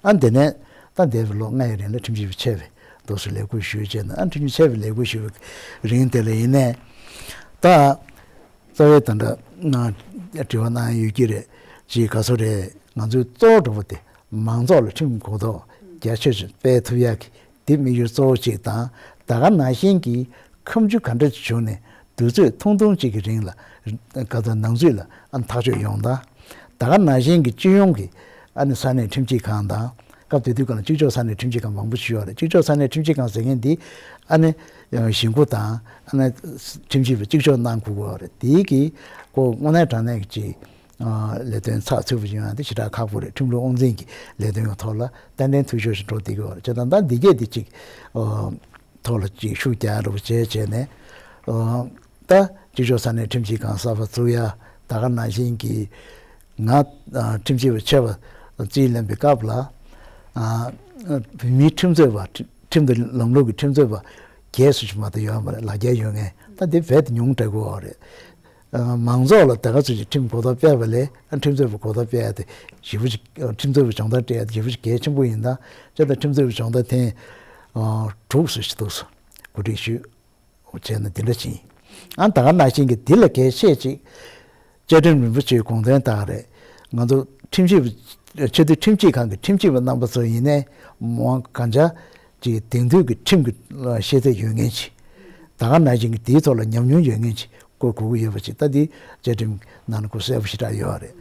ཨ་དེ་ནས་ད་འདས་པའི་ལོ་ལྔ་ཡི་རིང་ལ་ཁྲིམས་ཞིབ་པ་ཆེ་བའི་འདུག་སེ་ལས་ཁུར་ཞུས་བྱས་ནས། ཨ་ཁྲིམས་ཞིབ་ཆེ་བའི་ལས་ཁུར་ཞུ་བའི་རིང་དེ་ལ་ཡིན་ནའི་ད་རྩ་བའི་ད་ལྟ་ན་དྲི་བ་གནང་ཡོད་ཀྱི་རེད། ཅིག་ག་ཚོད་རེད། ང་ཚོའི་གཙོ་བོ་འདྲ་པོ་དེ་མང་ཚོགས་ལ་ཁྲིམས་གོ་རྟོགས་རྒྱ་ཆེ་ཞིག་སྤེལ་ཐུབ་ཡག་གི་དེ་དམིགས་ཡུལ་གཙོ་བོ་གཅིག་དང་། ད་ག་ནང་བཞིན་གྱི་ཁ་མཆུ་ག་འདྲ་ཅིག་བྱུང་ནས་དུས་ཚོད་ཐུང་ཐུང་གཅིག་གི་རིང་ལ་ག་ཚོད་ནང་ཚུད་ལ་ཨ་ཐག་གཅོད་ཡོང་སྟངས། ད་ག་ནང་བཞིན་གྱི་སྤྱི་ཡོངས་ཀྱི་ཨ་ནི་ས་གནས་ཁྲིམས་ཞིབ་ཁང་དང་། སྐབས་དེ་དུས་སྒང་ལ་གཅིག་ལྕོགས་ས་གནས་ཁྲིམས་ཞིབ་ཁང་མང་པོ་ཞིག་ཡོད་རེད། གཅིག་ལྕོགས་ས་གནས་ཁྲིམས་ཞིབ་ཁང་ཟེར་མཁན་འདི་ཨ་ནི་གཞིས་འགོ་དང་ཨ་ནི་ཁྲིམས་ཞིབ་པ་གཅིག་ལྕོགས་གནང་དགོས་ཀྱི་ཡོད་རེད། དེའི་གི་ཁོ་དངོས་གནས་དྲང་གནས་ཀྱི་ཅིག་ལས་དོན་ཚགས་ཚུད་པོ་ཡོང་ཡ་དེ་ཞེ་དྲག་ཁག་པོ་རེད། ཁྲིམས་ལུགས་དབང་འཛིན་གྱི་ལས་དོན་གྱི་ཐོག་ལ་ཏན་ཏན་འཐུས་ཤོར་ཞིག་འགྲོ་བསྡད་ཀྱི་ཡོད་རེད། བྱས་ཙང་ད་འདི་གས་འདི་གཅིག་ཐོག་ལ་ཅིག་ཤུགས་རྒྱག་འདྲ་པོ་བྱས་བྱས་ནས། ད་གཅིག་ལྕོགས་ས་གནས་ཁྲིམས་ཞིབ་ཁང་གསར་པ་བཙུགས་ཡ། ད་ག་ནང་བཞིན་གྱི་ང་ཁྲིམས་ཞིབ་པ་ཆེ་བ་རྩིས་ལེན་པའི་སྐབས་ལ་བོད་མིའི་ཁྲིམས་རྩོད་པ། ཁྲིམས་དང་ལམ་ལུགས་ཀྱི་ཁྲིམས་རྩོད་པ་བརྒྱད་ཙམ་ཞིག་མ་གཏོགས་ཡོད་མ་རེད། ལག་འཁྱེར་ཡོད་མཁན་ད་འདི་རྦད་དེ་ཉུང་དྲགས་ཀྱི་ཡོད་རེད། མང་ཚོགས་ལ་ད་ག་ཚོད་ཅིག་ཁྲིམས་གོ་རྟོགས་སྤེལ་བ་ལས་ཁྲིམས་རྩོད་པ་གོ་རྟོགས་སྤེལ་ཡ་དེ་ཞེ་པོ་ཅིག་ཁྲིམས་རྩོད་པ་སྦྱོང་བརྡར་སྤྲད་ཡ་དེ་ཞེ་པོ་ཅིག་གལ་ཆེན་པོ་ཡིན་ད། བྱས་ཙང་ཁྲིམས་རྩོད་པ་སྦྱོང་བརྡར་ཐེངས་དྲུག་ཙམ་ཞིག་འདུག་སེ་གོ་སྒྲིག་ཞུས་བྱས་ནས་དེ་འདྲ་ཕྱིན། ཨ་ད་ག་ནང་བཞིན་གྱི་འདི་ལ་གལ་ཆེ་ཅིག་བཅའ་ཁྲིམས་རིན་པོ་ཆེའི་དགོངས་དོན་ལྟར་རེད། ང་ཚོ་ཁྲིམས་ཞིབ་ཆེས་མཐོའི་ཁྲིམས་ཞིབ་ཁང་གི་ཁྲིམས་ཞིབ་པ་རྣམ་པ་ཚོ་ཡིན་ནའི་མང་གང་ཆ་ཅིག་དེང་དུས་ཀྱི་ཁྲིམས་ཀྱི་ཤེས་ཚད་ཡོད་མཁན་ཅིག་ད་ག་ནང་བཞིན་གྱི་དེའི་ཐོག་ལ་ཉམས་མྱོང་ཡོད་མཁན་ཅིག་དགོས་དགོས་ཀྱི་ཡོད་པ་ཅིག་ད་འདི་བཅའ་ཁྲིམས་ནང་ལ་ཁོ་གསལ་པོ་ཞེ་དྲག་ཡོད་རེད།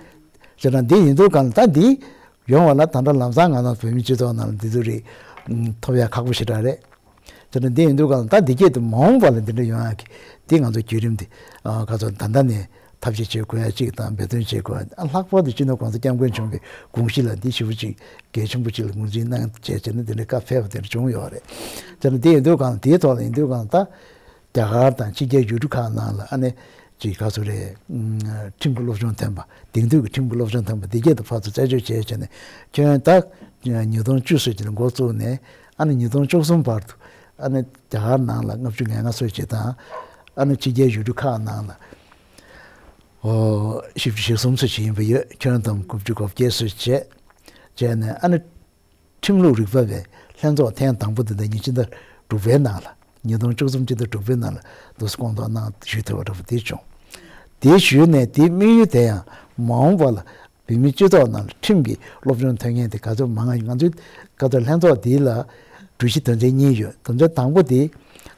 བྱས་ཙང་འདི་ཡིན་དུས་གང་ལ་ད་འདི་ཡོང་བ་ལ་ད་ལྟ་ལམ་སང་ང་ཚོ་བོད་མི་སྤྱི་ཚོགས་ནང་ལ་འདི་ཚོ་རིགས་ཐོབ་ཡ་ཁག་པོ་ཞེ་དྲག་རེད། དེ་ནས་འདི་ཡིན་དུས་གང་ལ་ད་འདི་སྐད་དུ་མ་འོངས་པ་ལ་འདི་འདྲ་ཡོང་ཡག་གི་འདི་ང་ཚོ་བརྒྱུད་རིམ་འདི་ཨ་ག་ཚོད་ད་ལྟ་ནས་ཐབས་ཤེས་བྱེད་དགོས་ཡ་གཅིག་དང་འབད་བརྩོན་བྱེད་དགོས་ཡ། ཨ་ལྷག་པར་དུ་སྤྱི་ནོར་༸གོང་ས་༸སྐྱབས་མགོན་ཆེན་པོའི་དགོངས་གཞི་ལ་འདི་ཞེ་པོ་ཅིག་གལ་ཆེན་པོ་ཅིག་ལ་ངོས་འཛིན་གནང་བྱས་བྱས་ནས་འདི་འདྲའི་བཀའ་ཕེབས་པ་དེ་འདྲ་བྱུང་ཡོད་རེད། དེ་ནས་འདི་ཡིན་དུས་གང་ལ་འདིའི་ཐོག་ལ་ཡིན་དུས་གང་ལ་ད་རྒྱ་གར་དང་ཕྱི་རྒྱལ་ཡུལ་གྲུ་ཁག་ནང་ལ་ཨ་ནི་ཅིག་ག་ཚོད་རེད། ཁྲིམས་ཀྱི་སློབ་སྦྱོང་ཐོན་པ། དེང་དུས་ཀྱི་ཁྲིམས་ཀྱི་སློབ་སྦྱོང་ཐོན་པ་འདི་སྐད་དུ་ཕར་ཚུར་རྩད་གཅོད་བྱས་བྱས་ནས་ཁྱོན་ད་ཉིས་སྟོང་བཅུ་ཙམ་ཅིག་ལ་འགོ་བཙུགས་ནས་ ཨ་ནི་ཉིས་སྟོང་བཅུ་གསུམ་བར་དུ་ཨ་ནི་རྒྱ་གར་ནང་ལ་ལྔ་བཅུ་ང་ལྔ་ཙམ་ཅིག་དང་། ཨ་ནི་ཕྱི་རྒྱལ་ཡུལ་གྲུ་ཁག་ནང་ལ་ཨོ་བཞི་བཅུ་ཞེ་གསུམ་ཙམ་ཅིག་ཡིན་པ་ཡོད། ཁྱོན་བསྡོམས་དགུ་བཅུ་གོ་བརྒྱད་ཙམ་བྱས། བྱས་ནས་ཨ་ནི་ཁྲིམས་ལུགས་རིག་པ་བའི་ལྷན་ཚོགས་ཐེངས་དང་པོ་དེ་ཟླ་ཉིན་སྤྱི་ཟླ་དྲུག་པའི་ནང་ལ། ཉིས་སྟོང་བཅུ་གསུམ་སྤྱི་ཟླ་དྲུག་པའི་ནང་ལ་འདུག་སེ་སྐོང་ཚོགས་གནང་ཞུས་ཐུབ་པ་འདྲ་པོ་དེ་བྱུང་། དེ་ཞུས་ནས་དེའི་དམིགས་ཡུལ་དེ་ཡང་མ་འོངས་པ་ལ་བོད་མིའི་སྤྱི་ཚོགས་ནང་ལ་ཁྲིམས་ཀྱི་སློབ་སྦྱོང་ཐོན་མཁན་དེ་ག་ཚོད་མང་ང་། ང་ཚོའི་ག་ཚོད་ལྷན་ཚོགས་འདི་ལ་གྲོས་གཞི་དོན་ཚན་གཉིས་ཡོད། དོན་ཚན་དང་པོ་དེ་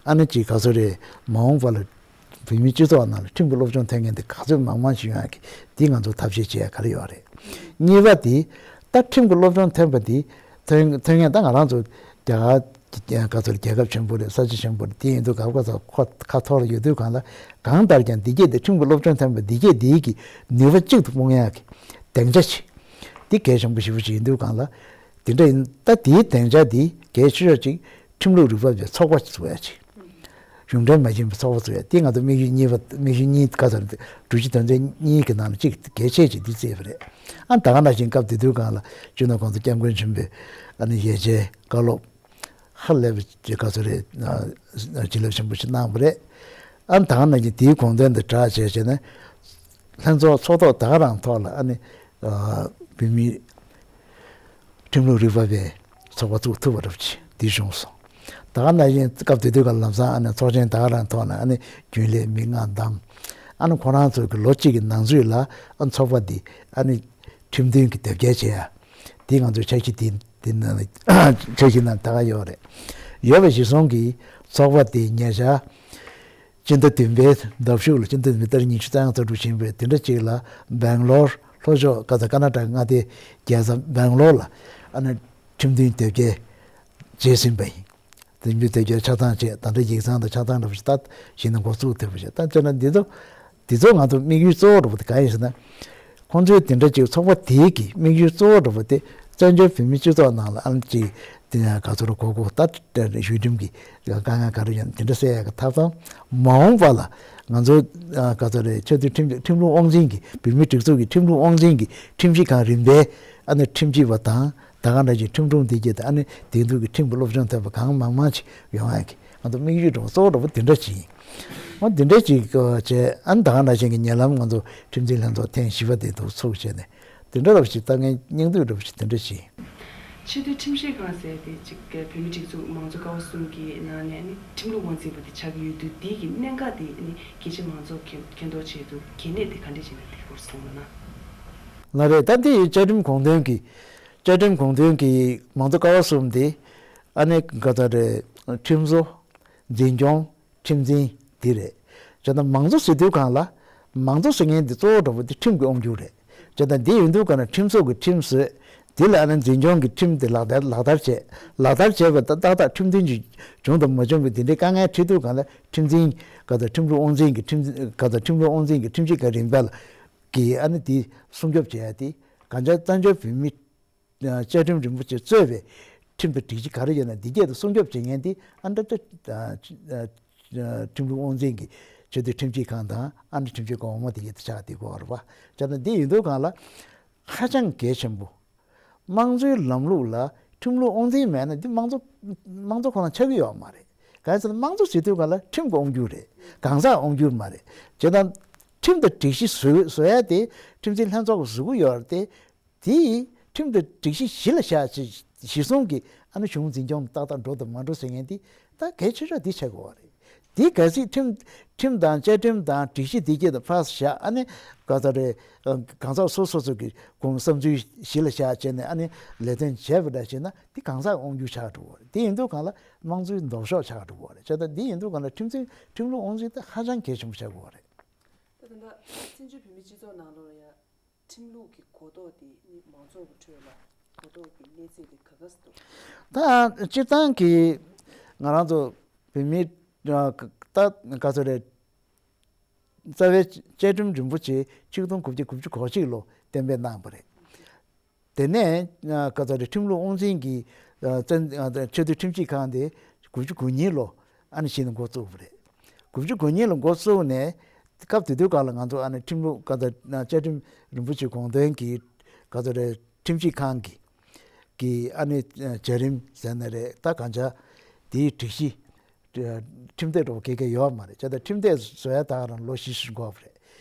ཨ་ནི་ཅིག་ག་ཚོད་རེད། མ་འོངས་པ་ལ་བོད་མིའི་སྤྱི་ཚོགས་ནང་ལ་ཁྲིམས་ཀྱི་སློབ་སྦྱོང་ཐོན་མཁན་དེ་ག་ཚོད་མང་མང་ཞིག་ཡོང་ཡག་གི་འདི་ང་ཚོ་ཐབས་ཤེས་བྱེད་ཡག་ག་རེ་ཡོད་རེད། གཉིས་པ་དེ་ད་ཁྲིམས་ཀྱི་སློབ་སྦྱོང་ཐོན་པ་དེ་ཐོན་ཐོན་མཁན་ད་ང་རང་ཚོ་རྒྱ་གར་ག་ཚོད་རྒྱལ་ཁབ་ཆེན་པོ་རེད། ས་ཆ་ཆེན་པོ་རེད། དེ་ཡིན་དུས་ག་ག་ཚོད་ཁོ་ཁ་ཐོར་ཡོད་དུས་གང་ལ་གང་ལྟར་ཀྱང་འདི་གྱད་དེ་ཁྲིམས་ཀྱི་སློབ་སྦྱོང་ཐོན་པ་འདི་གྱད་དེ་གི་ནུས་པ་གཅིག་ཏུ་སྤུངས་ཡག་གི་སྡིངས་ཆ་ཞིག་འདི་གལ་ཆེན་པོ་ཞེ་པོ་ཅིག་ཡིན་དུས་གང་ལ། དེ་འདྲ་ཡིན་ད་དེའི་སྡིངས་ཆ་འདི་གལ་ཆེ་ཤོས་ཅིག་ཁྲིམས་ལུགས་རིག་པ་བའི་ཚོགས་པ་ཅིག་བཙུགས་ཡག་ཅིག་གཞུང་འབྲེལ་མ་ཡིན་པའི་ཚོགས་པ་བཙུགས་ཡག་དེ་ང་ཚོ་དམིགས་ཡུལ་གཉིས་པ། དམིགས་ཡུལ་གཉིས་ག་ཚོད་རེད། གྲོས་གཞི་དོན་ཚན་གཉིས་ཀྱི་ནང་ལ་གཅིག་གལ་ཆེ་ཅིག་འདི་བརྩིས་པ་རེད། ཨ་ད་ག་ནང་བཞིན་སྐབས་དེ་དུས་གང་ལ་སྤྱི་ནོར་གོང་ས་སྐྱབས་མགོན་ཆེན་པོས་ཨ་ནི་ཡན་ཆད་བཀའ་སློབ་ཧ་ལས་པའི་ག་ཚོད་རེད། བྱིན་རླབས་ཆེན་པོ་ཞིག་གནང་བ་རེད། ཨ་ད་ག་ནང་བཞིན་དེའི་དགོངས་དོན་དེ་སྒྲ་བྱས་བྱས་ནས་ལྷན་ཚོགས་ཚོགས་ཐོག་ད་ག་རང་ཐོག་ལ་ཨ་ནི་བོད་མིའི་ཁྲིམས་ལུགས་རིག་པ་བའི་ཚོགས་པ་བཙུགས་ཐུབ་པ་འདྲ་པོ་ཅིག་འདི་བྱུང་སོང་། ད་ག་ནང་བཞིན་སྐབས་དེ་དུས་ཀ་ལམ་སང་ཨ་ནི་ཚོགས་ཆེན་ད་ག་རང་ཐོག་ནས་ཨ་ནི་རྒྱུན་ལས་མི་ལྔ་བདམས། ཨ་ནི་ཁོ་རང་ཚོ་གི་ལོ་གཅིག་གི་ནང་ཚུད་ལ་ཨ་ཚོགས་པ་འདི་ཨ་ནི་ཁྲིམས་མཐུན་གྱི་དེབ་སྐྱེལ་བྱེད་ཡ། འདི་ང་ཚོའི་འཆར་གཞི་འདི་འདི་ནང་འཆར་གཞི་ནང་ད་ག་ཡོད་རེད། ཡོད་པ་གཞིར་བཟུང་གིས་ཚོགས་པ་འདི་ཉེ་ཆར་སྤྱི་ཟླ་བདུན་པའི་ཟླ་མཇུག་ལ་སྤྱི་ཟླ་བདུན་པའི་ཏ་རིག་ཉི་ཤུ་རྩ་ལྔ་ཙམ་འགྲོ་བཞིན་པའི་དེ་འདྲ་ཅིག་ལ་སྦེང་ལོར་ལྷོ་ཕྱོགས་ཀ་ཀ་ན་ཊ་ཀ་མངའ་སྡེའི་རྒྱལ་ས་སྦེང་ལོར་ལ་ཨ་ནི་ཁྲིམས་མཐུན་དེབ་སྐྱེལ་བྱས་ཟིན་པ་ཡིན། དེ་འདྲའི་དེབ་སྐྱེལ་ཆ་ཚང་བྱས། ད་ལྟ་ཡིག་ཚང་དང་ཆ་ཚང་འདྲ་པོ་ཞིག་ད་གཞི་ནས་འགོ་བཙུགས་ཐུབ་པ་ཞིག་ད་བྱས་ན་འདི་ཚོ་འདི་ཚོ་ང་ཚོ་དམིགས་ཡུལ་གཙོ་བོ་འདྲ་པོ་དེ་གང་ཡིན་ཟེར་ན། ཁོང་ཚོའི་དེ་འདྲ་ཅིག་ཚོགས་པ་དེའི་གི་དམིགས་ཡུལ་གཙོ་བོ་འདྲ་པོ་དེ་བཙན་བྱོལ་བོད་མིའི་སྤྱི་ཚོགས་ནང་ལ་ཨ་ནི་ཅིག་དེ་ཡང་ག་ཚོད་རེ་གོ་གོ་ད་བཅའ་ཁྲིམས་གཞུང་འབྲེལ་གྱི་དཀའ་ངལ་ག་རེ་ཡོད་ན་དེ་འདྲ་སེལ་ཡག་གི་ཐབས་དང་། མ་འོངས་པ་ལ་ང་ཚོ་ག་ཚོད་རེ་ཆེས་མཐོའི་ཁྲིམས་ཁྲིམས་ལུགས་དབང་འཛིན་གྱི་བོད་མིའི་སྒྲིག་འཛུགས་ཀྱི་ཁྲིམས་ལུགས་དབང་འཛིན་གྱི་ཁྲིམས་ཞིབ་ཁང་རིམ་པའི་ཨ་ནི་ཁྲིམས་ཞིབ་པ་དང་། ད་ག་འདྲ་ཞིག་ཁྲིམས་དྲུང་དེ་གྱད་དང་ཨ་ནི་དེང་དུས་ཀྱི་ཁྲིམས་ཀྱི་སློབ་སྦྱོང་ཐོན་པ་གང་མང་མང་ཞིག་ཡོང་ཡག་གི་ང་ཚོ་དམིགས་ཡུལ་འདྲ་པོ་གཙོ་བོ་འདྲ་པོ་དེ་འདྲ་ཞིག་ཡིན། འོ་དེ་འདྲ་ཞིག་བྱས་ཨ་ནི་ད་ག་འདྲ་ཞིག་གི་ཉེ་ལམ་ང་ཚོ་ཁྲིམས་འཛིན་ལྷན་ཚོགས་ཐེངས་བཞི་པ་དེ་འདུག་ཚུགས་བྱས་ནས་དེ་འདྲ་འདྲ་པོ་ཞིག་ལྟ་མཁན་སྙིང་སྡུག་འདྲ་པོ་ཞིག་དེ་འདྲ་ཞིག་ཡིན། ཆེས་མཐོའི་ཁྲིམས་ཞིབ་ཁང་ཟེར་དེ་གཅིག་བོད་མིའི་སྒྲིག་འཛུགས་མང་གཙོ་ཀ་བ་གསུམ་གྱི་ནང་ནས་ནི་ཁྲིམས་ལུགས་དབང་འཛིན་པ་དེ་ཆགས་ཀྱི་ཡོད་དུས་དེའི་གི་གནད་འགག་དེ་ནི་རྒྱལ་སྤྱིའི་མང་ཚོགས་མཁྱེན་མཁྱེན་རྟོགས་ཆེད་དུ་གལ་གནད་དེ་ག་འདྲས་བྱས་ནས་དེ་སྐོར་གསུངས་པ་ན། ལགས་རེད། ད་འདི་བཅའ་ཁྲིམས་དགོངས་དོན་གྱི་བཅའ་ཁྲིམས་དགོངས་དོན་གྱི་མང་གཙོ་ཀ་བ་གསུམ་དེ་ཨ་ནི་ག་ཚོད་རེད། ཁྲིམས་བཟོ། འཛིན་སྐྱོང་། ཁྲིམས་འཛིན་འདི་རེད། བྱས་ཙང་མང་གཙོ་ཟེར་དུས་གང་ལ་མང་གཙོ་ཟེར་མཁན་འདི་གཙོ་བོ་འདྲ་པོ་འདི་ཁྲིམས་ཀྱི་དབང་སྒྱུར་རེད། བྱས་ཙང་འདི་ཡིན་དུས་གང་ལ་ཁྲིམས་བཟོ་གི་ཁྲིམས་བཟོས། འདི་ལ་ཨ་ནི་འཛིན་སྐྱོང་གི་ཁྲིམས་དེ་ལག་བསྟར་ལག་བསྟར་བྱས། ལག་བསྟར་བྱས་པ་ད་ཏག་ཏག་ཁྲིམས་མཐུན་གྱི་བྱུང་དང་མ་བྱུང་གི་འདི་འདྲའི་དཀའ་ངལ་འཕྲད་དུས་གང་ལ་ཁྲིམས་འཛིན་ག་ཚོད་ཁྲིམས་ལུགས་དབང་འཛིན་གྱི་ཁྲིམས་ག་ཚོད་ཁྲིམས་ལུགས་དབང་འཛིན་གྱི་ཁྲིམས་ཞིབ་ཁང་རིམ་པ་ལ་གི་ཨ་ནི་དེ་སྲུང་སྐྱོབ་བྱེད་ཡ་དེ་གང་ལྕགས་བཙན་བྱོལ་བོད་མི་བཅའ་ཁྲིམས་རིན་པོ་ཆེ་གཙོས་པའི་ཁྲིམས་དང་སྒྲིག་གཞི་ག་རེ་ཡོད་ན་འདི་སྐད་དུ་སྲུང་སྐྱོབ་བྱེད་མཁན་དེ་ཨ་འདྲ་ད་ཁྲིམས་ལུགས་དབང་འཛིན་གྱི་ཆེས་མཐོའི་ཁྲིམས་ཞིབ་ཁང་དང་ཨ་འདྲ་ཁྲིམས་ཞིབ་ཁང་འོག་མ་དེ་གའི་ཆ་དེ་གོ་བ་རེད་པ། བྱས་ན་འདི་ཡིན་དུས་གང་ལ་ཧ་ཅང་གལ་ཆེན་པོ། དམངས་གཙོའི་ལམ་ལུགས་ལ་ཁྲིམས་ལུགས་དབང་འཛིན་མེད་ན་འདི་དམངས་གཙོ་དམངས་གཙོ་ཁོ་ན་ཆགས་ཀྱི་ཡོད་མ་རེད། གང་ཡིན་ཟེར་ན་དམངས་གཙོ་ཟེར་དུས་གང་ལ་ཁྲིམས་ཀྱི་དབང་སྒྱུར་རེད། གང་ཟག་དབང་སྒྱུར་མ་རེད། བྱས་ཙང་ཁྲིམས་དང་སྒྲིག་གཞི་བཟོ་བཟོ་ཡ་དེ་ཁྲིམས་འཛིན་ལྷན་ཚོགས་ཀྱིས་བཟོ་གི་ཡོད་རེད་དེ། དེ་ཁྲིམས་དང་སྒྲིག་གཞི་གཞི་ལ་བཞག་བྱས་གཞི་བཟུང་གི་ཨ་ནི་གཞུང་འཛིན་སྐྱོང་ཏག་ཏག་འགྲོ་དང་མ་འགྲོ་ཟེར་མཁན་དེ་ད་གལ་ཆེ་ཤོས་དེ་ཆགས་དགོས་པ་རེད། དེ་གལ་སྲིད་ཁྲིམས་ཁྲིམས་དང་བཅའ་ཁྲིམས་དང་སྒྲིག་གཞི་དེ་གྱད་དུ་ཕར་བཞག་ཨ་ནི་ག་ཚོད་རེད། གང་ཟག་སོ་སོ་སོ་གི་དགོངས་བསམ་ཚུལ་གཞི་ལ་བཞག་བྱས་ནས་ཨ་ནི་ལས་དོན་བྱས་པ་འདྲ་བྱས་ན་དེ་གང་ཟག་དབང་སྒྱུར་ཆགས་འགྲོ་གི་རེད། དེ་ཡིན་དུས་གང་ལ་དམངས་གཙོའི་ལྡོག་ཕྱོགས་ཆགས་འགྲོ་གི་རེད། བྱས་ཙང་དེ་ཡིན་དུས་གང་ལ་ཁྲིམས་འཛིན་ཁྲིམས་ལུགས་དབང་འཛིན་དེ་ཧ་ཅང་གལ་ཆེན་པོ་ཆགས་དགོས་པ་རེད། ད་ད་ལྟ་བཙན་བྱོལ་བོད་མིའི་སྤྱི་ཚོགས་ནང་ལོགས་ལ་ཡ། ཁྲིམས་ལུགས་ཀྱི་གོ་རྟོགས་དེ་ནི་མང་ཚོགས་ཀྱི་ཁྲོད་ལ་གོ་རྟོགས་ཀྱི་གནས་ཚད་དེ་ག་ག་ཙམ་འདུག་ད་སྤྱིར་བཏང་གི་ང་རང་ཚོ་བོད་མིའི་ད་ག་ཚོད་རེད། རྩ་བའི་བཅའ་ཁྲིམས་རིན་པོ་ཆེ་ཆིག་སྟོང་དགུ་བརྒྱ་དགུ་བཅུ་གོ་གཅིག་ལོ་གཏན་འབེབས་གནང་བ་རེད། དེ་ནས་ག་ཚོད་རེད། ཁྲིམས་ལུགས་དབང་འཛིན་གྱི་བཙན་ཆེས་མཐོའི་ཁྲིམས་ཞིབ་ཁང་དེ་དགུ་བཅུ་གོ་གཉིས་ལོ་ཨ་ནི་གཞི་ནས་འགོ་བཙུགས་པ་རེད། དགུ་བཅུ་གོ་གཉིས་ལ་འགོ་བཙུགས་ནས་སྐབས་དེ་དུས་སྐབས་ལ་ང་ཚོ་ཨ་ནི་ཁྲིམས་ལུགས་ག་ཚོད་བཅའ་ཁྲིམས་རིན་པོ་ཆེ་དགོངས་དོན་གྱི་ག་ཚོད་རེད། ཁྲིམས་ཞིབ་ཁང་གི་ གི་ཨ་ནི་བྱ་རིམ་ཟེར་ན་རེད། ད་གང་ཆ་དེའི་སྒྲིག་གཞི་ཁྲིམས་སྡེ་འགྲོ་གེ་གེ་ཡོད་མ་རེད། བྱས་ད་ཁྲིམས་སྡེ་བཟོ་ཡ་ད་ག་རང་ལོ་བཞི་བཞི་འགོར་བ་རེད།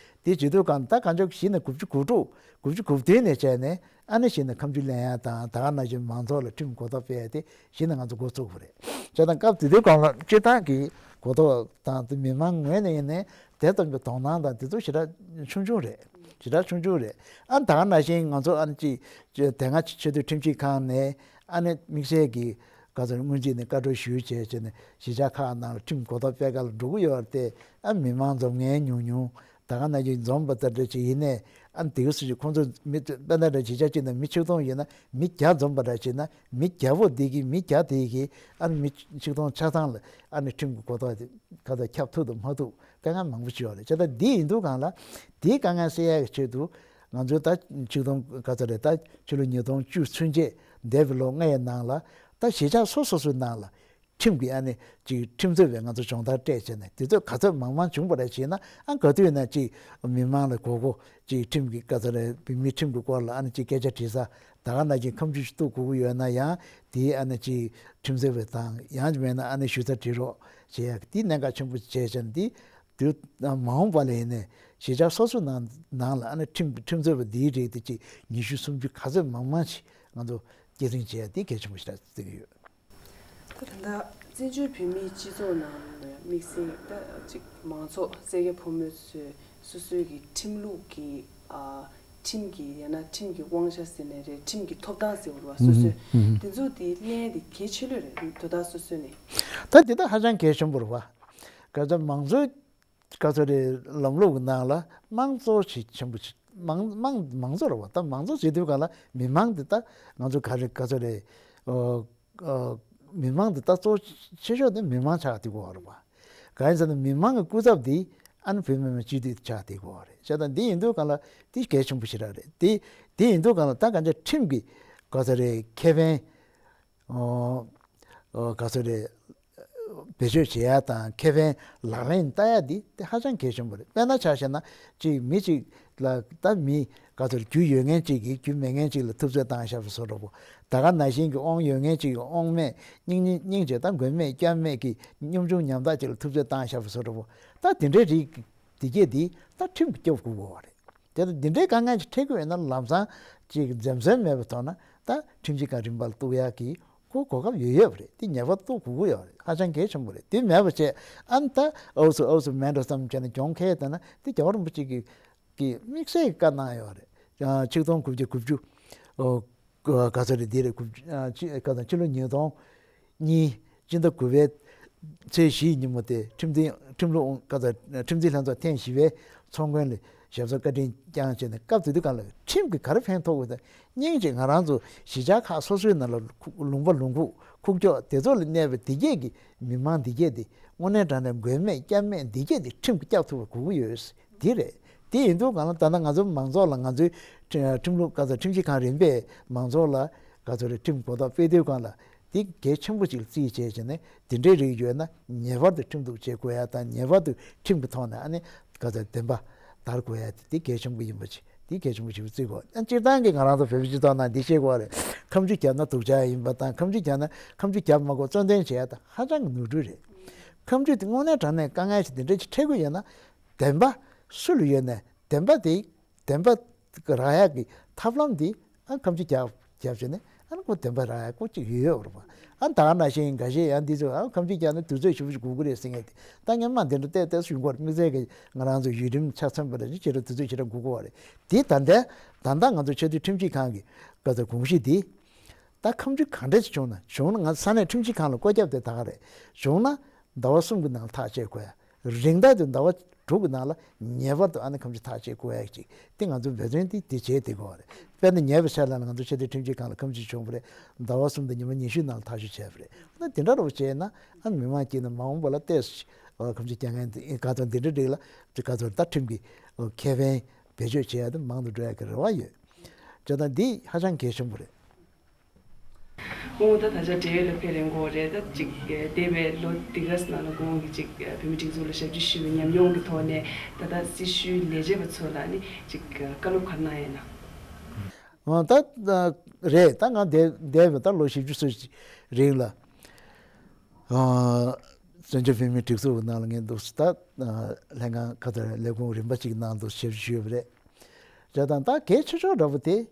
དེ་བྱེད་དུས་གང་ད་གང་ཆ་གཞི་ནས་དགུ་བཅུ་གོ་དྲུག་དགུ་བཅུ་གོ་བདུན་ནས་བྱས་ནས་ཨ་ནི་གཞི་ནས་ཁ་མཆུ་ལེན་ཡ་དང་ད་ག་ནང་བཞིན་མང་ཚོགས་ལ་ཁྲིམས་གོ་རྟོགས་སྤེལ་ཡ་དེ་གཞི་ནས་ང་ཚོ་འགོ་བཙུགས་པ་རེད། བྱས་ད་སྐབས་དེ་དུས་གང་ལ་སྤྱིར་བཏང་གི་གོ་རྟོགས་དང་དེ་མི་མང་ངོས་ནས་ཡིན་ནའི་དེ་ཙམ་གྱི་དོ་སྣང་དང་དེ་ཚོ་ཞེ་དྲག་ཆུང་ཆུང་རེད། ཞེ་དྲག་ཆུང་ཆུང་རེད། ཨ་ད་ག་ནང་བཞིན་ང་ཚོ་ཨ་ནི་ཅིག་དེ་སྔ་ཆེས་མཐོའི་ཁྲིམས་ཞིབ་ཁང་ནས་ཨ་ནི་དམིགས་བསལ་གྱི་ག་ཚོད་སྔོན་རྩིས་ནས་བཀའ་འཁྲོལ་ཞུས་བྱས་བྱས་ནས་གཞིས་ཆགས་ཁག་ནང་ལ་ཁྲིམས་གོ་རྟོགས་སྤེལ་ག་ལ་འགྲོ་གི་ཡོད་རེད་དེ། ཨ་མི་མང་འཛོམས་མཁན་ཉུང་ཉུང་ད་ག་ནང་བཞིན་འཛོམས་པ་ལྟར་འདྲ་ཞིག་ཡིན་ནའི་ཨ་ནི་དེ་ག་སུ་ཞིག་ཁོང་ཚོ་མི་དཔེར་ན་འདྲ་གཞིས་ཆགས་གཅིག་ནང་མི་ཆིག་སྟོང་ཡོད་ན་མི་བརྒྱ་འཛོམས་པ་འདྲ་བྱས་ན་མི་བརྒྱ་པོ་དེ་གིས་མི་བརྒྱ་དེ་གིས་ཨ་ནི་མི་ཆིག་སྟོང་ཆ་ཚང་ལ་ཨ་ནི་ཁྲིམས་ཀྱི་གོ་རྟོགས་དེ་ག་ཚོད་ཁྱབ་ཐུབ་དང་མ་ཐུབ། དཀའ་ངལ་མང་པོ་ཞིག་ཡོད་རེད། བྱས་ཙང་འདི་ཡིན་དུས་གང་ལ་འདིའི་དཀའ་ངལ་སེལ་ཡག་གི་ཆེད་དུ་ང་ཚོའི་ད་ཆིག་སྟོང་ག་ཚོད་རེད། ད་ཕྱི་ལོ་ཉིས་སྟོང་བཅུ་ཚུན་ཆད་འདས་པའི་ལོ་ལྔའི་ནང་ལ་ད་གཞིས་ཆགས་སོ་སོ་སོའི་ནང་ལ་ཁྲིམས་ཀྱི་ཨ་ནི་ཅིག་ཁྲིམས་རྩོད་པའི་ང་ཚོ་སྦྱོང་བརྡར་སྤྲད་བྱས་ནས་དེ་ཚོ་ག་ཚོད་མང་མང་བྱུང་བ་རེད་ཅེ་ན། ཨ་ག་དུས་ན་ཅིག་མི་མང་ལ་གོ་གོ་ཅིག་ཁྲིམས་ཀྱི་ག་ཚོད་རེད། མི་ཁྲིམས་ཀྱི་སྐོར་ལ་ཨ་ནི་ཅིག་སྐད་ཆ་དྲི་ས་ད་ག་ནང་བཞིན་ཁ་མཆུ་ཞིག་གཏུག་དགོས་ཀྱི་ཡོད་ན་ཡང་དེའི་ཨ་ནི་ཅིག་ཁྲིམས་རྩོད་པ་དང་ཡང་མིན་ན་ཨ་ནི་ཞུ་རྩ་འབྲི་རོགས་བྱེད་ཡག་དེ་གནད་འགག་ཆེན་པོ་བྱས་ཙང་དེ་དུས་མ་འོངས་པ་ལ་ཡིན་ནའི་གཞིས་ཆགས་སོ་སོའི་ནང་ནང་ལ་ཨ་ནི་ཁྲིམས་ཁྲིམས་རྩོད་པ་འདིའི་རིགས་དེ་ཅིག་ཉི་ཤུ་སུམ་ཅུ་ག་ཚོད་མང་མང་ཞིག་ང་ཚོ་སྐྱེད་སྲིང་བྱེད་ཡག་དེ་གལ་ཆེན་པོ་ཞིག་རེད་བརྩི་གི་ཡོད། ད་ལྟ་བཙན་བྱོལ་བོད་མིའི་སྤྱི་ཚོགས་ནང་ལ་དམིགས་བསལ་ད་ཅིག་མང་ཚོགས་སེར་སྐྱ་ཕོ་མོ་ཚོས་སོ་སོའི་གི་ཁྲིམས་ལུགས་ཀྱི་ཨ་ཁྲིམས་ཀྱི་ཡང་ན་ཁྲིམས་ཀྱི་དབང་ཆ་ཟེར་ནའི་རེད། ཁྲིམས་ཀྱི་ཐོབ་ཐང་ཟེར་བ་རེད་བ། སོ་སོའི་དེ་ཚོ་དེ་ལེན་དེ་གལ་ཆེ་ལོས་རེད། དོ་བདག་སོ་སོ་ནས། ད་དེ་ད་ཧ་ཅང་གལ་ཆེན་པོ་རེད་བ། ག་ཚོད་མང་གཙོའི་ག་ཚོད་རེད། ལམ་ལུགས་ཀྱི་ནང་ལ་དམངས་གཙོ་ཞིག་ཆེན་པོ་ཞིག་དམངས་དམངས་མང་གཙོ་རེད་བ། ད་མང་གཙོ་ཟེར་དུས་ག་ལ་མི་མང་དེ་ད་ང་ཚོ་ག་རེ་ག་ཚོད་རེད། ཨོ། ཨོ། མི་མང་དེ་ད་གཙོ་ཆེ་ཤོས་དེ་མི་མང་ཆགས་བསྡད་ཀྱི་ཡོད་རེད་བ། གང་ཡིན་ཟེར་ན་མི་མང་གི་སྐུ་ཚབ་དེ་ཨ་ནི་བོད་མི་མང་སྤྱི་འཐུས་ཆགས་བསྡད་ཀྱི་ཡོད་རེད། བྱས་ཙང་འདི་ཡིན་དུས་ག་ལ་དེ་གལ་ཆེན་པོ་ཞིག་རང་རེད། དེ་དེ་ཡིན་དུས་ག་ལ་ད་གང་ཅི་ཁྲིམས་ཀྱི་ག་ཚོད་རེད། ཁེ་ཕན། ཨོ། ཨོ། ག་ཚོད་རེད། བེད་སྤྱོད་བྱེད་ཡ་དང་ཁེ་ཕན་ལག་ལེན་བསྟར་ཡ་འདི་དེ་ཧ་ཅང་གལ་ཆེན་པོ་རེད། དཔེར་ན་ཆ་བཞག་ན་ཅིག་མི་ཅིག་ལ་ད་མི་ག་ཚོད་རྒྱུ་ཡོད་མཁན་ཅིག་གིས་རྒྱུ་མེད་མཁན་ཅིག་ལ་ཐུབ་ཚོད་བཏང་བཞག་པ་བཟོ་འདྲ་པོ། ད་ག་ནང་བཞིན་གྱི་དབང་ཡོད་མཁན་ཅིག་གིས་དབང་མེད་སྙིང་རྗེ་སྙིང་རྗེ་ད་མགོན་མེད་སྐྱབས་མེད་ཀྱི་གཉོམ་ཆུང་ཉམ་ཐག་ཅིག་ལ་ཐུབ་ཚོད་བཏང་བཞག་པ་བཟོ་འདྲ་པོ། ད་དེ་འདྲའི་རིགས་དེ་གྱད་འདི་ད་ཁྲིམས་ཀྱིས་སྐྱོབ་དགོས་ཀྱི་ཡོད་རེད། དེ་ལྟར་འདི་འདྲའི་དཀའ་ངལ་ཅིག་འཕྲད་ཀྱི་ཡོད་ན་ལམ་སང་ཅིག་འཛེམ་ཟོན་མེད་པའི་ཐོག་ནས་ད་ཁྲིམས་ཞིབ་ཁང་རིམ་པར་གཏུག་ཡག་གི་ཁོ་གོ་སྐབས་ཡོད་ཡོད་པ་རེད། དེ་ངེས་པར་གཏུག་དགོས་ཀྱི་ཡོད་རེད། ཧ་ཅང་གལ་ཆེན་པོ་རེད། དེ་མེད་པ་བྱས་ཨ་ནི་ད་ཨོ་སུ་ཨོ་སུ་མེད་འགྲོ་བསམ་བྱས་ནས་གྱོང་ཁེལ་བསྡད་ན་དེ་རྒྱལ་བ་རིན་པོ་ཆེ་གིས་གིས་དམིགས་བསལ་གྱི་བཀའ་གནང་ཡོད་རེད། ཆིག་སྟོང་དགུ་བརྒྱ་དགུ་བཅུ། ཨོ། ག་ཚོད་རེད་འདི་རེད། དགུ་བཅུ་ཨ་ཕྱི་ག་ཚོད་ཕྱི་ལོ་ཉིས་སྟོང་གཉིས་སྤྱི་ཟླ་དགུ་པའི་ཚེས་བཞིའི་ཉིན་མོ་དེ་ཁྲིམས་འཛིན་ཁྲིམས་ལུགས་ག་ཚོད་ཁྲིམས་འཛིན་ལྷན་ཚོགས་ཐེངས་བཞི་པའི་ཚོགས་མགོན་ལ་ཞབས་སོར་བཀའ་དྲིན་བསྐྱངས་བྱས་ནས་སྐབས་དེ་དུས་གང་ལ་ཁྲིམས་ཀྱིས་ག་རེ་ཕན་ཐོགས་དགོས་དང་སྙིང་རྗེ་ང་རང་ཚོ་གཞིས་ཆགས་ཁག་སོ་སོའི་ནང་ལ་ཁུག་ལུང་པ་ལུང་ཁུག་ཁུག་ཀྱོག་དེ་ཚོ་ལ་གནས་པའི་དེ་གྱད་ཀྱི་མི་མང་དེ་གྱད་དེ་དངོས་གནས་དྲང་གནས་མགོན་མེད་སྐྱབས་མེད་དེ་གྱད་དེ་ཁྲིམས་ཀྱིས་སྐྱོབ་ཐུབ་པ་དགོས་ཀྱི་ཡོད། དེ་རེད། དེ་ཡིན་དུས་གང་ལ་ད་ལྟ་ང་ཚོ་མང་ཚོགས་ལ་ང་ཚོའི་ཁྲི- ཁྲིམས་ལུགས་ག་ཚོད་ཁྲིམས་ཞིབ་ཁང་རིམ་པས་མང་ཚོགས་ལ་ག་ཚོད་རེད་ཁྲིམས་གོ་རྟོགས་སྤེལ་དུས་གང་ལ་དེ་གལ་ཆེན་པོ་ཅིག་ལ་བརྩིས་བྱས་བྱས་ནས་དེ་འདྲའི་རིགས་ཡོད་ན་ངེས་པར་དུ་ཁྲིམས་གཏུག་བྱེད་དགོས་ཡ་དང་ངེས་པར་དུ་ཁྲིམས་ཀྱི་ཐོག་ནས་ཨ་ནི་ག་ཚོད་བདེན་པ་དར་དགོས་ཡ་དེ་དེ་གལ་ཆེན་པོ་ཡིན་པ་ཅིག་དེ་གལ་ཆེན་པོ་ཞིག་ལ་བརྩི་དགོས། ཨ་སྤྱིར་བཏང་གི་ང་རང་ཚོ་བོད་པའི་སྤྱི་ཚོགས་ནང་འདི་ཤེས་དགོས་རེད། ཁ་མཆུ་བརྒྱབ་ན་སྡུག་ཅག་ཡིན་པ་དང་ཁ་མཆུ་བརྒྱབ་ན་ཁ་མཆུ་བརྒྱབ་མ་དགོས་གཙོ་འདོན་བྱེད་ཡ་དང་ཧ་ཅང་གི་ནོར་འཁྲུལ་རེད། ཁ་མཆུ་དེ་དངོས་གནས་དྲང་གནས་དཀའ་ངལ་ཞིག་དེ་འདྲ་ཞིག་འཕྲད་ཀྱི་ཡོད་ན། བདེན་པ་སུ་ལ་ཡོད་ནས་བདེན་པ་དེ་བདེན་པ་རག་ཡག་གི་ཐབས་ལམ་དེ་ཨ་ཁ་མཆུ་རྒྱབ་རྒྱབ་བྱས་ནས་ཨ་ནི་ཁོ་བདེན་པ་རག་ཡག་ཁོ་གཅིག་ཡོད་ཡོད་རེད་པ། ཨ་ད་ག་ནང་བཞིན་འགའ་ཤས་ཡང་འདི་ཚོ་ཨ་ཁ་མཆུ་རྒྱག་ན་དུས་ཚོད་ཞེ་པོ་ཞིག་འགོར་གི་རེད་ཟེར་མཁན་དེ་ད་སྔོན་མ་འདི་འདྲ་ཏོག་ཙམ་ཞིག་འགོར། དམིགས་བསལ་གྱི་ང་རང་ཚོ་ཡུལ་ཁྲིམས་ཆ་ཚང་པ་འདྲ་ཅིག་བྱེད་རོགས་དུས་ཚོད་ཞེ་དྲག་འགོར་གི་ཡོད་རེད། དེ་ད་ལྟ་ད་ལྟ་ང་ཚོ་ཆེས་མཐོའི་ཁྲིམས་ཞིབ་ཁང་གི་ག་ཚོད་དགོངས་གཞི་དེ་ད་ཁ་མཆུ་གང་འདྲ་ཞིག་བྱུང་ན་བྱུང་ན་ང་ས་གནས་ཁྲིམས་ཞིབ་ཁང་ལ་བཀོད་ཁྱབ་དེ་ད་ག་རེད། བྱུང་ན་ཟླ་བ་གསུམ་གྱི་ནང་ཐག་བཅད་དགོས་ཡ། རིང་མཐའ་དུ་ཟླ་བ་དྲུག་གི་ནང་ལ་ངེས་པར་དུ་ཨ་ནི་ཁ་མཆུ་ཐག་བཅད་དགོས་ཡ་ཅིག་དེ་ང་ཚོ་འབད་བརྩོན་དེ་དེ་བྱས་བསྡད་དགོས་པ་རེད། དཔེར་ན་ཉེ་བའི་ཆར་ལ་ང་ཚོ་ཆེས་མཐོའི་ཁྲིམས་ཞིབ་ཁང་ལ་ཁ་མཆུ་བྱུང་བ་རེད། ཟླ་བ་གསུམ་དང་ཉི་མ་ཉི་ཤུའི་ནང་ལ་ཐག་གཅོད་བྱས་པ་རེད། ཨ་ནི་དེ་འདྲ་རུ་བྱས་ན་ཨ་ནི་མི་མང་སྐྱིད་ན་མ་འོངས་པ་ལ་ཏོག་ཙམ་ཁ་མཆུ་རྒྱག་མཁན་དེ་ག་ཚོད་འདི་འདྲ་འགྲིག་ལ་ག་ཚོད་ད་ཁྲིམས་ཀྱི་ཁེ་ཕན་བེད་སྤྱོད་བྱེད་ཡ་དེ་མང་དུ་འགྲོ་ཡ་གི་རེ་བ་ཡོད། བྱས་ཙང་འདི་ཧ་ཅང་གལ་ཆེན་པོ་རེད། ཨོ་ད་ད་ཆ་འབྲེལ་ཡོད་ལ་ཕེབས་རན་གོ་རེད། ད་ཅིག་འདས་པའི་ལོ་འདི་ག་ནང་ལ་གོང་གི་ཅིག་བོད་མི་སྒྲིག་འཛུགས་ལ་ཞབས་ཕྱི་ཞུས་པའི་ཉམས་མྱོང་གི་ཐོག་ནས་ད་ལྟ་སྲི་ཞུའི་ལས་བྱེད་པ་ཚོ་ལ་ནི་ཅིག་བཀའ་སློབ་ག་རེ་གནང་ཡས་ན། ཨ་ད་ད་རེད། ད་ང་འདས་འདས་པའི་ད་ལོ་བཞི་བཅུ་ཙམ་ཞིག་རིང་ལ་ཨ་བཙན་བྱོལ་བོད་མིའི་སྒྲིག་འཛུགས་ཀྱི་ནང་ལ་ངས་འདུག་སེ་ད་ཨ་ལྷན་ཁང་ཁ་ཐར་ལས་ཁུངས་རིམ་པ་གཅིག་ནང་དུ་ཞབས་ཞུ་ཞུས་པ་རེད། བྱས་ཙང་ད་གལ་ཆེ་ཤོས་འདྲ་པོ་དེ།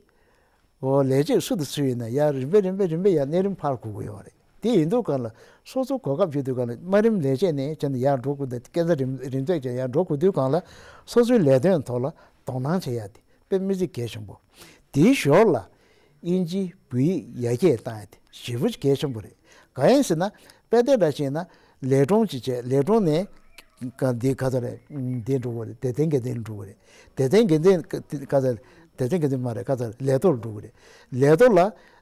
འོ་ལས་བྱེད་སུ་དང་སུ་ཡིན་ན་ཡར་རིམ་པས་རིམ་པས་རིམ་པས་ཡར་གནས་རིམ་ཕར་འགོར་གྱི་ཡོད་རེད། དེ་ཡིན་དུས་སྒང་ལ་སོ་སོ་གོ་སྐབས་ཡོད་དུས་སྒང་ལ་དམའ་རིམ་ལས་བྱེད་ནས་བྱས་ན་ཡར་འགྲོ་དགོས་འདུག་སྐས་འཛེག་རིམ་རིམ་འཛེག་བྱས་ཡར་འགྲོ་དགོས་དུས་སྒང་ལ་སོ་སོའི་ལས་དོན་ཐོག་ལ་དོ་སྣང་བྱེད་ཡ་དེ་དཔེ་མི་སྲིད་གལ་ཆེན་པོ། དེའི་ཞོར་ལ་དབྱིན་ཇི་བོད་ཡིག་ཡར་རྒྱས་བཏང་ཡ་དེ་ཞེ་པོ་ཅིག་གལ་ཆེན་པོ་རེད། གང་ཡིན་ཟེར་ན་དཔེ་དེ་འདྲ་བྱས་ན་ལས་གྲོང་ཅིག་བྱས། ལས་གྲོང་ནས་ག་འདི་ག་ཚོད་རེད། འདི་འགྲོ་གི་རེད། སྡེ་ཚན་འགན་འཛིན་འགྲོ་གི་རེད། སྡེ་ཚན་འགན་འཛིན་ག་ཚོད་སྡེ་ཚན་འགན་འཛིན་མ་རེད། ག་ཚོད་ལས་གཏོད་འགྲོ་གི་རེད། ལས་གཏོད་ལ་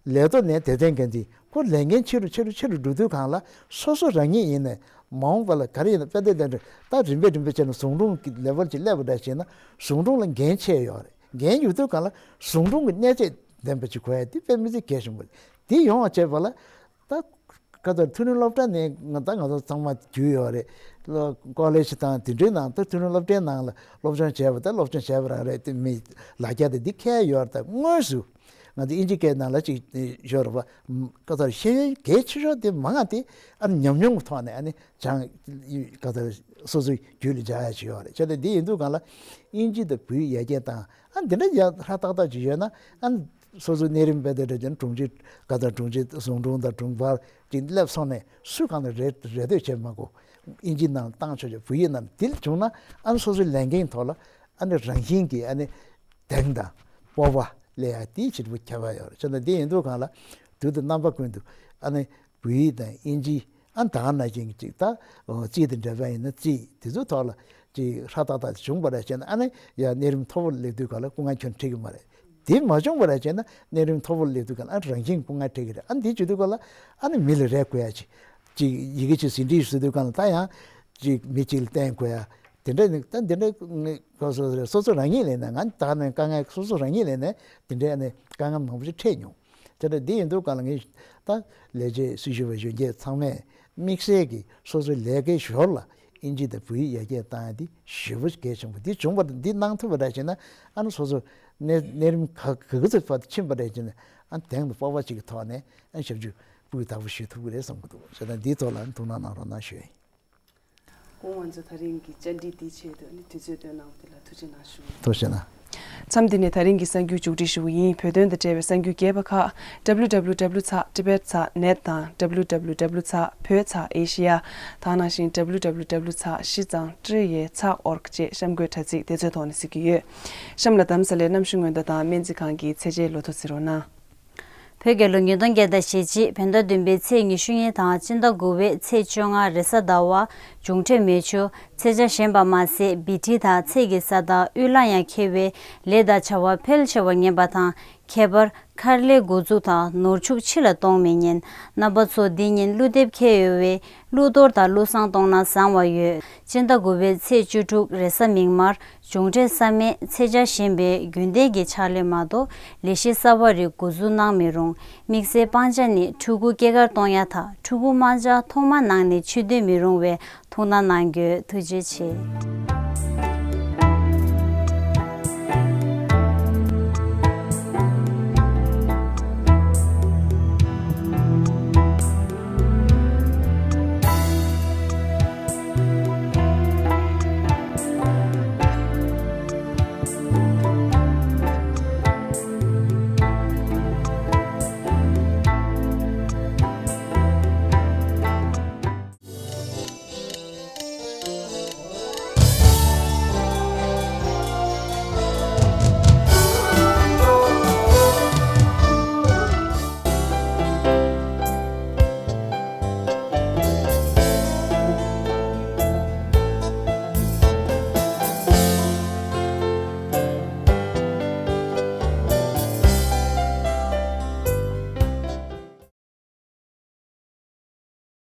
ལས་གཏོད་ནས་སྡེ་ཚན་འགན་འཛིན། ཁོ་ལས་འགན་ཆེ་རུ་ཆེ་རུ་ཆེ་རུ་འགྲོ་དུས་སྒང་ལ་སོ་སོ་རང་ཉིད་ཡིན་ནའི་མ་འོངས་པ་ལ་ག་རེ་ཡིན་ན་དཔེ་དེ་དེ་འདྲ་ད་རིམ་པས་རིམ་པས་བྱས་ན་ཟུང་དྲུང་གི་ལེ་ཝལ་ཅིག་སླེབས་པ་འདྲ་བྱས་ན་ཟུང་དྲུང་ལ་འགན་ཆེ་ཡོད་རེད། འགན་ཡོད་དུས་སྒང་ལ་ཟུང་དྲུང་གི་གནས་ཚད་ལྡན་པ་ཅིག་དགོས་ཡ་དེ་དཔེ་མི་སྲིད་གལ་ཆེན་པོ་རེད། དེ་ཡོང་བ་བྱས་པ་ལ་ད་ག་ཚོད་མཐོ་རིམ་སློབ་གྲྭ་ནས་ང་ད་ང་ཚོ་ཚང་མ་རྒྱུས་ཡོད་རེད། ཀོ་ལེ་ཇི་དང་དེ་འདྲའི་ནང་ད་མཐོ་རིམ་སློབ་གྲྭའི་ནང་ལ་སློབ་སྦྱོང་བྱས་པ་ད་སློབ་སྦྱོང་བྱས་པ་རང་རེད། དེ་མི་ལ་རྒྱ་དེ་འདི་ཁས་ཡོད་རེད། ད་དངོས་སུ་ང་ཚོ་དབྱིན་ཇི་སྐད་ནང་ལ་ཅིག་ཡོད་རེད་པ། ག་ཚོད་ཤེས་ཡོན་གལ་ཆེ་ཤོས་དེ་མང་ང་དེ་ཨ་ནི་ཉམས་མྱོང་གི་ཐོག་ནས་ཨ་ནི་སྦྱང་ག་ཚོད་སོ་སོའི་རྒྱུད་ལ་འཇགས་ཡ་ཅིག་ཡོད་རེད། བྱས་ཙང་འདི་ཡིན་དུས་སྒང་ལ་དབྱིན་ཇི་དང་བོད་ཡིག་ཡར་རྒྱས་བཏང་ཨ་འདི་འདྲ་ཡ་ཧྲ་ཏག་ཏག་ཅིག་ཡོད་ན་ཨ་ནི་སོ་སོའི་གནས་རིམ་དཔེ་དེ་འདྲ་ཅན་དྲུང་ཆེ་ག་ཚོད་དྲུང་ཆེ་ཟུང་དྲུང་དང་དྲུང་འཕར་ཅིག་སླེབས་སོང་ནས་སུ་གང་ལ་རེ་རེ་ལྟོས་བྱེད་མ་དགོས། དབྱིན་ཇི་ནང་བཏང་ཆོག་ཆོག་བོད་ཡིག་ནང་དེ་བྱུང་ན་ཨ་ནི་སོ་སོའི་ལས་འགན་ཐོག་ལ་ཨ་ནི་རང་བཞིན་གྱིས་ཨ་ནི་གདེང་དང་སྤོབས་པ་སླེབས་ཡ་དེའི་ཕྱིར་པོ་ཁྱད་པར་ཡོད་རེད། བྱས་ཙང་འདི་ཡིན་དུས་སྒང་ལ་དུས་དང་རྣམ་པ་ཀུན་ཏུ་ཨ་ནི་བོད་ཡིག་དང་དབྱིན་ཇི་ཨ་ནི་ད་ག་ནང་བཞིན་གྱི་ཅིག་ད་རྩིས་དང་འབྲེལ་བ་ཡིན་ན་རྩིས་དེ་ཚོའི་ཐོག་ལ་ཅིག་ཧྲ་ཏག་ཏག་བྱུང་བ་རེད་བྱས་ན་ཨ་ནི་ཡ་གནས་རིམ་མཐོ་པོར་སླེབས་དུས་སྒང་ལ་སྐུ་ངལ་ཁྱོན་འཕྲད་ཀྱི་མ་རེད། དེ་མ་བྱུང་བ་རེད་བྱས་ན་གནས་རིམ་མཐོ་པོར་སླེབས་དུས་སྒང་ལ་ཨ་ནི་རང་བཞིན་སྐུ་ངལ་འཕྲད་ཀྱི་རེད། ཨ་ནི་དེ་བྱེད་དུས་སྒང་ལ་ཨ་ནི་མི་ལ་རེ་དགོས་ཡ་ཅིག་ཅིག་ཡི་གེ་ཅིག་ཟིན་བྲིས་ཟེར་དུས་སྒང་ལ་ད་ཡང་ཅིག་མི་གཅིག་ལ་བསྟན་དགོས་ཡ། དེ་འདྲ་ནི་ད་འདི་འདྲ་ནི་སོ་སོ་སོ་སོ་རང་ཉིད་ལས་ནས་ང་ད་ནི་དཀའ་ངལ་སོ་སོ་རང་ཉིད་ལས་ནས་དེ་འདྲའི་ནི་དཀའ་ངལ་མང་པོ་ཞིག་འཕྲད་མྱོང་། དེ་འདྲ་འདི་ཡིན་དུས་སྒང་ལ་ངས་ད་ལས་བྱེད་སྲི་ཞུ་བ་གཞོན་སྐྱེས་ཚང་མས་དམིགས་བསལ་གྱིས་སོ་སོའི་ལས་ཀའི་ཞོར་ལ་དབྱིན་ཇི་དང་བོད་ཡིག་ཡར་རྒྱས་བཏང་ཡ་འདི་ཞེ་པོ་གལ་ཆེན་པོ་འདི་བྱུང་བ་དང་འདི་གནང་ཐུབ་པ་འདྲ་བྱས་ན་ཨ་ནི་སོ་སོ་གནས་གནས་རིམ་ག་ག་ག་ཚོད་བར་དུ་ཕྱིན་པ་འདྲ་བྱས་ན་ཨ་ནི་གདེང་དང་སྤོབས་པ་ཅིག་གི་ཐོག་ནས་ཨ་ནི་ཞབས་ཞུ་སྤུས་དག་པོ་ཞུ་ཐུབ་ཀྱི་རེད་བསམ་གྱི་འདུག་བྱས་ཙང་འདིའི་ཐོག་ལ་ཐུགས་སྣང་གནང་རོགས་གནང་ཞུ་ཡ་ཡིན། སྐུ་ངོ་ང་ཚོ་ད་རིང་གི་བཅར་འདྲི་འདིའི་ཆེད་དུ་ནི་དུས་ཚོད་བཏོན་གནང་བ་དེ་ལ་ཐུགས་རྗེ་གནང་ཞུ། ཐུགས་རྗེ་གནང་། མཚམས་འདི་ནས་ད་རིང་གི་གསར་འགྱུར་མཇུག་སྒྲིལ་ཞུ་གི་ཡིན། བོད་དོན་དང་འབྲེལ་བའི་གསར་འགྱུར་རྒྱས་པ་ཁག་www.tibet.net དང་www.voa.asia དང་ནང་བཞིན་www.shizangtriye.org བཅས་གཤམ་འཁོད་དྲ་ཚིགས་དེ་ཚོའི་ཐོག་ནས་གཟིགས་ཀྱི་ཡོད། གཤམ་ལ་དྷ་རམ་ས་ལའི་གནམ་གཤིས་སྔོན་བརྡ་དང་སྨན་རྩིས་ཁང་གི་ཚད་འཇལ་ལོ་ཐོ་གཟིགས་རོགས་གནང་། བོད་རྒྱལ་ལོ་ཉིས་སྟོང་བརྒྱ་དང་ཞེ་གཅིག་བོད་ཟླ་བདུན་པའི་ཚེས་ཉི་ཤུ་གཉིས་དང་སྤྱི་ཟླ་དགུ་པའི་ཚེས་བཅོ་ལྔ་རེས་གཟའ་ཟླ་བ། འབྱུང་འཕྲོད་མེ་ཆུ། ཚེས་ཆ་གཞན་པ་མ་ཟད་བི་ཊི་དང་ཚེས་ཀྱི་གཟའ་ཟླ་དབུས་ལ་ཡང་འཁེལ་བས་ལས་དང་བྱ་བ་འཕེལ་ཆེ་བར་ངེས་པ་དང་། ཁྱད་པར་མཁར་ལས་འགོ་འཛུགས་དང་ནོར་ཕྱུགས་ཕྱི་ལ་གཏོང་མི་ཉན། རྣམ་པ་ཚོ་འདི་ཉིན་ཀླུ་འདེབས་འཁེལ་ཡོད་བས་ཀླུ་གཏོར་དང་ཀླུ་བསང་གཏོང་ན་བཟང་བ་ཡོད། སྤྱི་ཟླ་དགུ་པའི་ཚེས་བཅུ་དྲུག་རེས་གཟའ་མིག་དམར། འབྱུང་འཕྲོད་ས་སྨད། ཚེས་ཆ་གཞན་པའི་རྒྱུན་ལྡན་གྱི་ཕྱག་ལས་མ་གཏོགས་ལས་གཞི་གསར་པ་རིགས་འགོ་འཛུགས་གནང་མི་རུང་། དམིགས་བསལ་སྤང་བྱ་ནི་ཕྲུ་གུ་སྐྱེས་སྐར་གཏོང་ཡ་དང་ཕྲུ་གུ་དམར་འབྱར་ཐོག་མ་ནང་ནས་ཆུ་འདོན་མི་རུང་བས་ཐུགས་སྣང་གནང་རྒྱུ། ཐུགས་རྗེ་ཆེ།